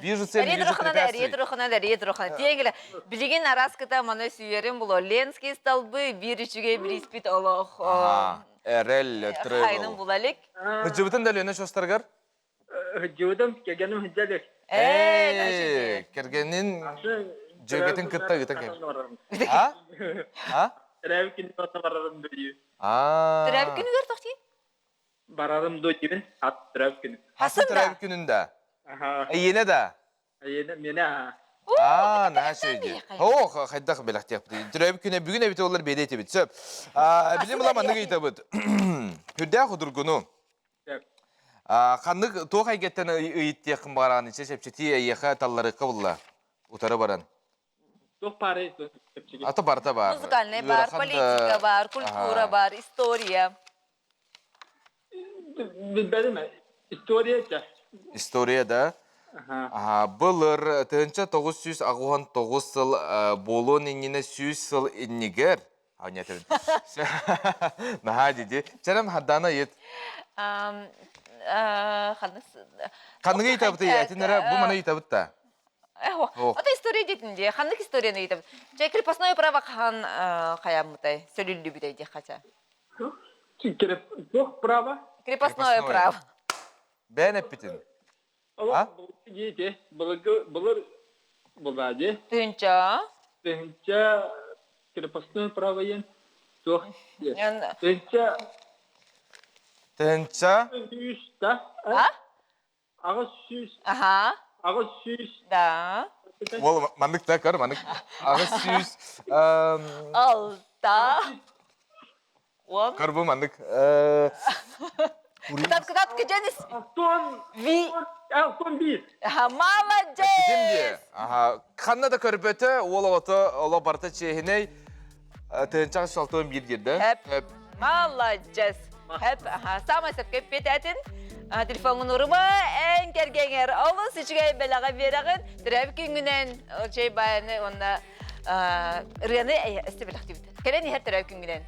Speaker 1: Вижу цель, вижу препятствий.
Speaker 2: Эрие турухана, эрие турухана. Тиэҥилэ, билигин араскыта маны сүйэрим було. Ленский столбы биир үчүгэй бириспит олох.
Speaker 1: Эрэл,
Speaker 2: Хайнын булалик.
Speaker 1: Хыдьыбытын да Лена шостаргар?
Speaker 13: Хыдьыбытым, кэргэним хыдьалик.
Speaker 1: Ээ, кэргэнин дьүөгэтин кытта ыыта кэл. А? А?
Speaker 13: Төрөөбүт күнүгэр барарым дойду.
Speaker 1: Аа.
Speaker 2: Төрөөбүт күнүгэр тохти?
Speaker 13: Барарым дойдубун, ат төрөөбүт күнүм.
Speaker 1: Хасын төрөөбүт күнүн да?
Speaker 13: Аха.
Speaker 1: Эйиэнэ да?
Speaker 13: Эйиэнэ, миэнэ аха.
Speaker 1: Аа, наһаа үчүгэй. Оо, хайдах бэлэхтиэхпитий. Төрөөбүт күнэ бүгүн эбитэ олар биэдэ этибит. Сөп. Билим ыла маннык ыйытабыт. Хүрдээх удургуну. Ханнык туох эйгэттэн ыйыттыаххын баҕараҕын ичэ чэпчэтии эйиэхэ талларыкка булла утары баран.
Speaker 13: Туох баарый чэпчэки?
Speaker 1: Ата барыта баар.
Speaker 2: Музыкальный бар, политика бар, культура бар, история.
Speaker 13: Билбэтим история чэ.
Speaker 1: История да. Аха, былыр 1989 сыл буолуон иннинэ 100 сыл иннигэр Аня Наһаа диди. Чэрем хардана ыйыт. Ханныгы ыйытабыт этин эрэ бу маны ыйытабыт да.
Speaker 2: Ото история диэтин дии. Ханнык историяны ыйытабыт? Чэ крепостное право хаһан хаяммытай, сөлүллүбүтэй диэх хача.
Speaker 13: Туох право?
Speaker 2: Крепостное право.
Speaker 1: Бэйэн эппитин.
Speaker 13: А? Диэти, былыргы былыр булади.
Speaker 2: Тыынча.
Speaker 13: Тыынча крепостное право диэн туох Тыынча.
Speaker 1: Тыынча.
Speaker 13: Сүүс да?
Speaker 2: А?
Speaker 13: 800.
Speaker 2: Аха.
Speaker 13: 800.
Speaker 2: Да.
Speaker 1: Ол маннык да көр, маннык. 800.
Speaker 2: Алта. Он.
Speaker 1: Көр бу маннык.
Speaker 2: Кытат, кытат, кыдьанис.
Speaker 13: Алтон.
Speaker 2: Ви.
Speaker 13: Алтон биир.
Speaker 2: Молодец!
Speaker 1: Аха, ханна да көрбөтө, уол оҕото оло барыта чиэһинэй, тыһынчаҕа 601 диирдэ.
Speaker 2: Эп. Молодец. Эп, аха, самай сөпкө эппиэтэтин. Телефоҥҥун урума, эн кэргэҥэр олус үчүгэй бэлэҕи биэрэҕин. Төрөөбүт күҥҥүнэн чэй байаны уонна ырыаны өстө бэлэхтиибит. Кэлэн иһэр төрөөбүт күҥҥүнэн.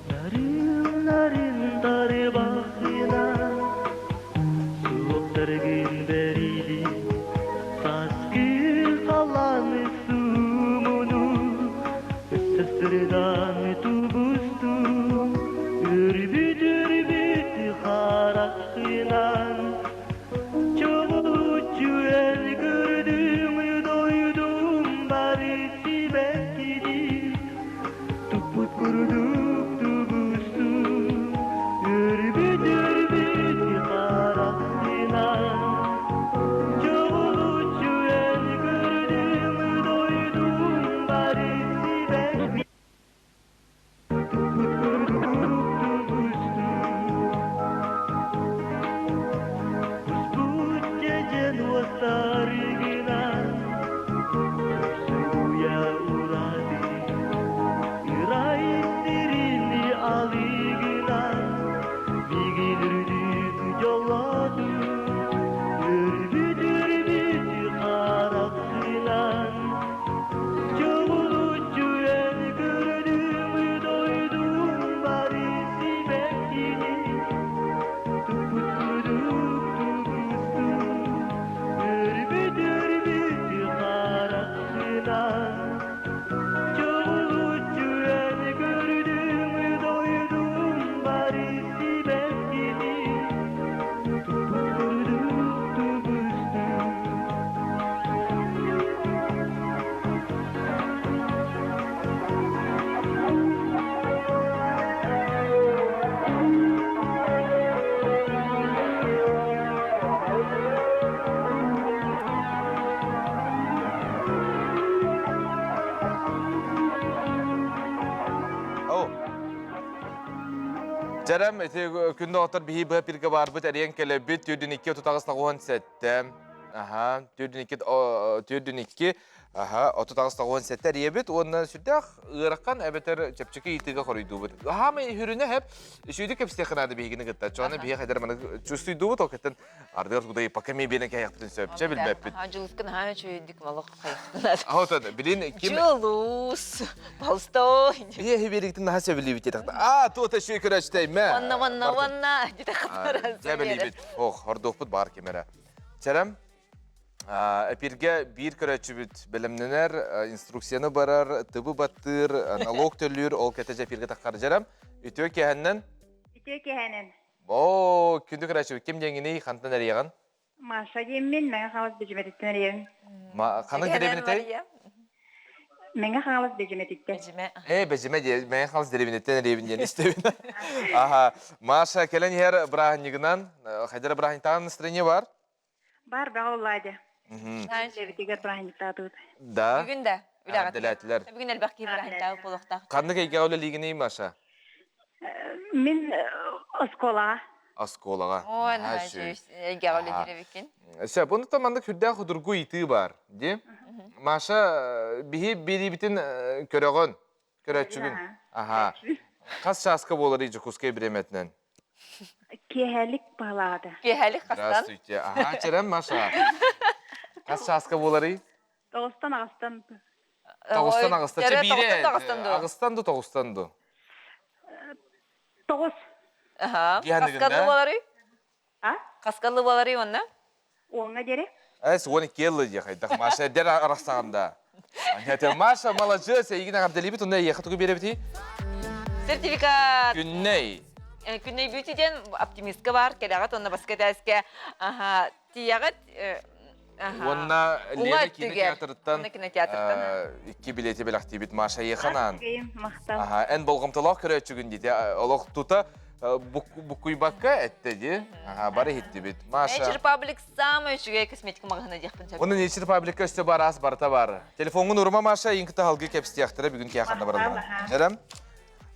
Speaker 8: Нарын нарын тарбахынан суоптаргын бэрили сааскы халааны суумуну өссө сырдаан тубустум үрбүт үрбүт хараххынан чобуччу эн көрдүм.
Speaker 1: Чэрем, ити күндө отор биһи быһа пирге барбыт эриэн келебит түрдүн икки отутаҕыс тоҕуон сэттэ. Аха, түрдүн икки түрдүн икки аха, 38 97 эрийэбит уонна сүрдээх ыарахан эбэтэр чэпчэки ыйытыыга хоруйдуубут. Хаамай хүрүнэ хэп үчүгүйдүк кэпсиэххэ наада биһигини кытта. Чоно биһи хайдар маны чувствуйдуубут, ол кэттэн ардыгар кудай пока ми биэнэ кэһиэхпитин сөп. Чэ билбэппит.
Speaker 2: Дьулускун хаан үчүгүйдүк малох хайахтынар.
Speaker 1: Ахотон, билин ким
Speaker 2: Дьулус, Толстой.
Speaker 1: Биһи эһи наһаа сөбүлүүбүт диэтэх. А, туота шүй көрөчтэй мэ.
Speaker 2: Онна, онна, онна. Дите хатаран.
Speaker 1: Дьэ билибит. Ох, ордуохпут бар кемере. Чэрем, Эпирге биир көрөөччүбүт бэлэмнэнэр, инструкцияны барар, тыбы баттыыр, налог төлүүр, ол кэтэ эпирге таххар дьэрем. Үтүө киэһэннэн.
Speaker 3: Үтүө киэһэнэн.
Speaker 1: О, күндү көрөөччүбүт ким диэҥиний, хантан эрийэҕин?
Speaker 3: Маша диэммин, Мэҥэ Хаҥалас Бэдьимэтиттэн эрийэбин.
Speaker 1: Ханнык дэриэбинэтэй?
Speaker 3: Мэҥэ Хаҥалас Бэдьимэтиттэн.
Speaker 1: Ээ, Бэдьимэ диэ, Мэҥэ Хаҥалас дэриэбинэттэн эрийэбин диэн истэбин. Аха, Маша, кэлэн иһэр бырааһынньыгынан, хайдара бырааһынньыктааҕы настроение бар?
Speaker 3: Бар бөҕө улаадьа. Үлэбитигэр бырааһынньыктаатыбыт.
Speaker 1: Да.
Speaker 2: Бүгүн да үлэҕэ.
Speaker 1: Дэлээтилэр.
Speaker 2: Бүгүн элбэх киһи бырааһынньыктаабыт буолуохтаах.
Speaker 1: Ханнык эйгэҕэ үлэлиигиний, Маша?
Speaker 3: Мин оскуолаҕа.
Speaker 1: Оскуолаҕа.
Speaker 2: Ой, наһаа эйгэҕэ үлэлиир эбиккин.
Speaker 1: Сөп, онуттан маннык сүрдээх судургу ыйытыы баар, дии. Маша, биһи биэриибитин көрөҕүн, көрөөччүгүн. Аха. Хас чааска буоларый Дьокуускай бириэмэтинэн?
Speaker 3: Киэһэлик баһылаата.
Speaker 2: Киэһэлик хастан?
Speaker 1: Здравствуйте. Аха, чэрэн Маша. Хас чааска буоларый?
Speaker 3: Тоҕустан аҕыстан.
Speaker 1: Тоҕустан аҕыстан. Чэ, биире.
Speaker 2: Тоҕустан ду.
Speaker 1: Аҕыстан ду, тоҕустан ду.
Speaker 3: Тоҕус.
Speaker 2: Аха. Хаскаллы буоларый?
Speaker 3: А?
Speaker 2: Хаскаллы буоларый онно?
Speaker 3: Уоҥҥа диэри.
Speaker 1: Эс, 12 еллы дии хайдах Маша эдэр арахсаҕында. Анята Маша, маладьыас, эйигин эҕэрдэлиибит, онно эйиэхэ тугу биэрэбитий?
Speaker 2: Сертификат.
Speaker 1: Күннэй.
Speaker 2: Күннэй Beauty диэн оптимистка бар, кэлэҕит уонна баска этээскэ тиийэҕит.
Speaker 1: Уонна Лена кинотеатрыттан икки билети бэлэхтиибит Маша эйиэхэ
Speaker 3: Махтал.
Speaker 1: Эн болҕомтолоох көрөөччүгүн диите олох тута буккуйбакка этте ди. Бары иһиттибит. Маша.
Speaker 2: Nature Public самый үчүгэй косметика маҕаһыына диэхпин сөп.
Speaker 1: Онон Nature Public өссө бар ас барыта бар. Телефоҥҥун урума Маша, иин кытта халгы кэпсиэхтэрэ бүгүн киэханна бараллар. Эрем?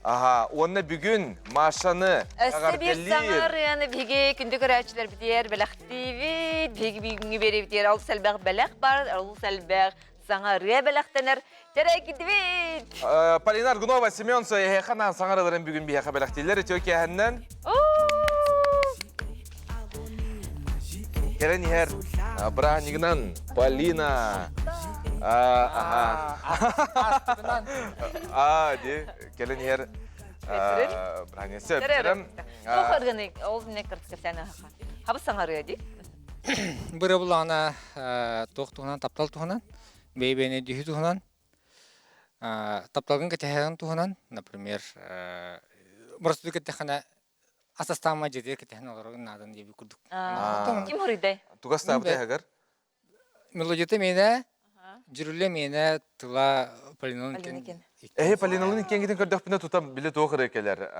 Speaker 1: Аха, уонна бүгүн Машаны
Speaker 2: Өссө биир саҥа ырыаны биһиги күндү көрөөччүлэрбитигэр бэлэхтиибит. Биһиги бүгүҥҥү биэриибитигэр олус элбэх бэлэх бар, олус элбэх саҥа ырыа бэлэхтэнэр. Чэрэйкитибит!
Speaker 1: Полина Аргунова, Семен Соеһэхэ наан саҥа ырыаларын бүгүн биһиэхэ бэлэхтииллэр. Үтүө киэһэннэн. Кэлэн иһэр бырааһынньыгынан Полина. Аха. А, ди кэлэн иһэр бырааһынньык сөп.
Speaker 2: Туох ырыаны ол не кыртыксэни аха. Хабы саҥарыа ди.
Speaker 14: Быры булаана туох туһунан таптал туһунан, бэйбэни дьүһү туһунан, тапталгын кэтэһэҕин туһунан, например, просто кэтэххинэ ас астаама дьиэтигэр кэтэһэн олорорун наадан диэбит курдук.
Speaker 2: Ким хоруйдай?
Speaker 1: Тугас таабыт эһэгэр?
Speaker 14: Мелодията миэнэ, дьүрүлэ миэнэ, тыла Полиналын иккен.
Speaker 1: Эһи Полиналын иккенгитин көрдөхпүнэ тутам биле туох ырыа кэлэр.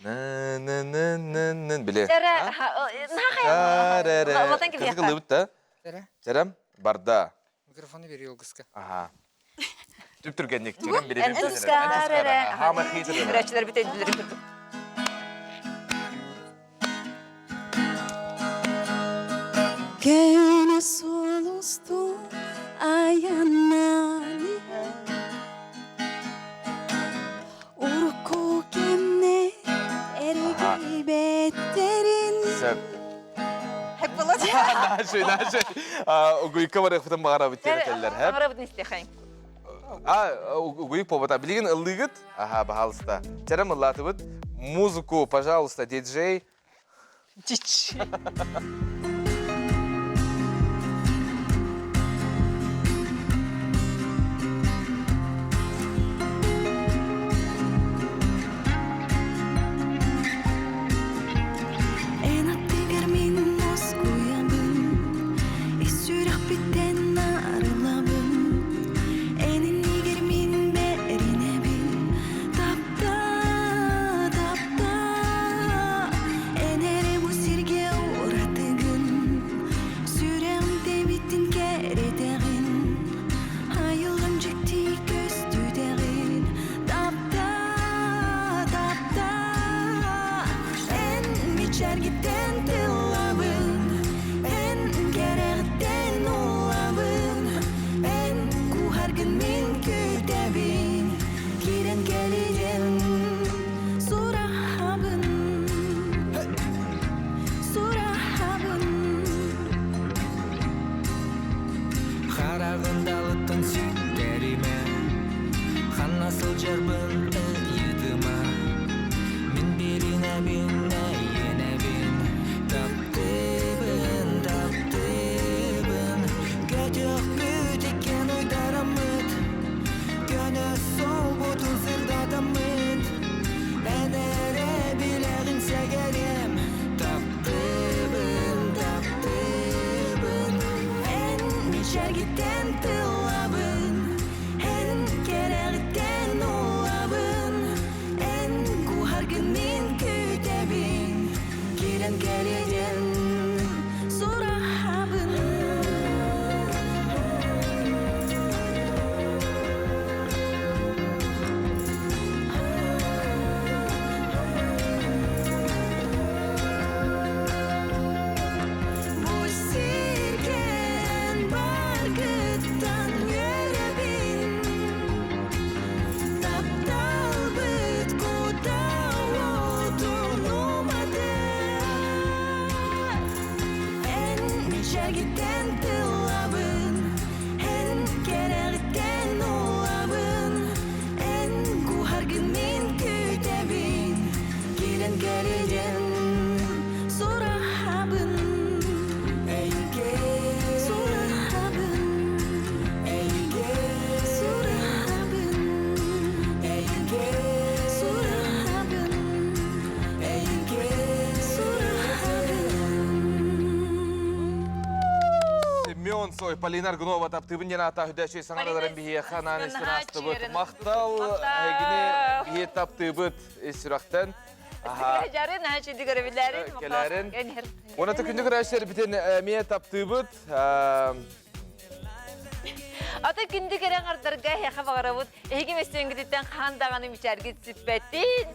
Speaker 1: Нын биле. Кызык да. Чэрем барда.
Speaker 14: Микрофону бери Олгуска.
Speaker 1: Аха. Түп түргэнник чэрем беребин.
Speaker 2: Көрөөччүлэр бүтөйдүлэр курдук.
Speaker 4: Кene solus tu ayanani Урукку кэмне эргийбэттерин
Speaker 1: Сөп. Наши, наши. Угуйка барыахпытын баҕарабыт диэн этэллэр.
Speaker 2: Баҕарабытын истиэхэйин.
Speaker 1: А, угуйук буолбата. Билигин ыллыгыт? Аха, баһаалыста. Чэрем ыллаатыбыт. Музыку, пожалуйста, диджей.
Speaker 2: Чич.
Speaker 4: Эн аттыгар мин москуйабын Ис сүрэхпиттэн арылабын Эн иннигэр мин бэринэбин Тапта, тапта Эн эрэ бу сиргэ уратыгын.
Speaker 8: сүттэримэ Ханна сылдьарбын ыйытыма Мин биэринэбин эйиэнэбин Таптыыбын, таптыыбын Көтүөхпүт иккиэн уйдараммыт Көнө суолбутун сырдатаммыт Эн эрэ билэҕин сэгэриэм Таптыыбын, таптыыбын Эн мичээргиттэн тыллабын Эн кэрэҕиттэн улабын Эн куһаргын мин күүтэбин Киирэн кэлиэн сураһабын Бу сиргэн баргыттан үөрэбин Тапталбыт кутаа уотун уматар Эн мичээргиттэн тыллабын Эн кэрэҕиттэн улабын Эн куһаргын мин күүтэбин Киирэн кэлиэн сураһабын Эйгэ сураһабын Эйгэ сураһабын Эйгэ сураһабын Эйгэ сураһабын
Speaker 1: Семен Цой, Полина Аргунова таптыыбын диэн аата хүдэчүй саҥараларын биһиэхэ анаан истэн аастыбыт. Махтал эһигини биһи таптыыбыт ис сүрэхтэн.
Speaker 2: Жарын аачы көрөбүлэрин.
Speaker 1: Кэлэрин. Уонна күндү көрөөччүлэр битин эмиэ таптыыбыт.
Speaker 2: Ата күндү кэрэ аҥардарга эһиэхэ баҕарабыт. Эһиги мөссүөнгүтүттэн хаан даҕаны мичээргит сүппэтин,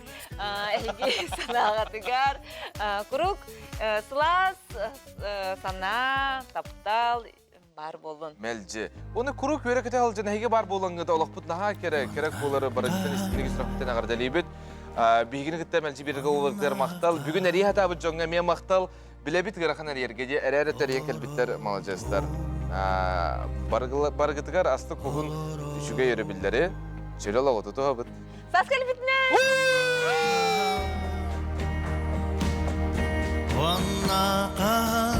Speaker 2: эһиги санааҕытыгар куруук сылаас санаа, таптал баар буоллун.
Speaker 1: Мэлдьи. Оны куруук үөрэ-көтө сылдьан эһиги баар буолаҥҥыт олохпут наһаа кэрэ, кэрэ буолары барытын истиҥник сүрэхпитин эҕэрдэлиибит. Биһигини кытта мэлдьи бииргэ буоларгытыгар махтал. Бүгүн эрийэ сатаабыт дьоҥҥо эмиэ махтал. Билэбит ыарахан эрийэргэ дии эрээр тэрийэн кэлбиттэр маладьыастар. Барыгытыгар астык уһун үчүгэй өрөбүллэри, чөл олоҕу тутуһабыт.
Speaker 2: Сас кэлбитинэ!
Speaker 8: Уонна хаһан.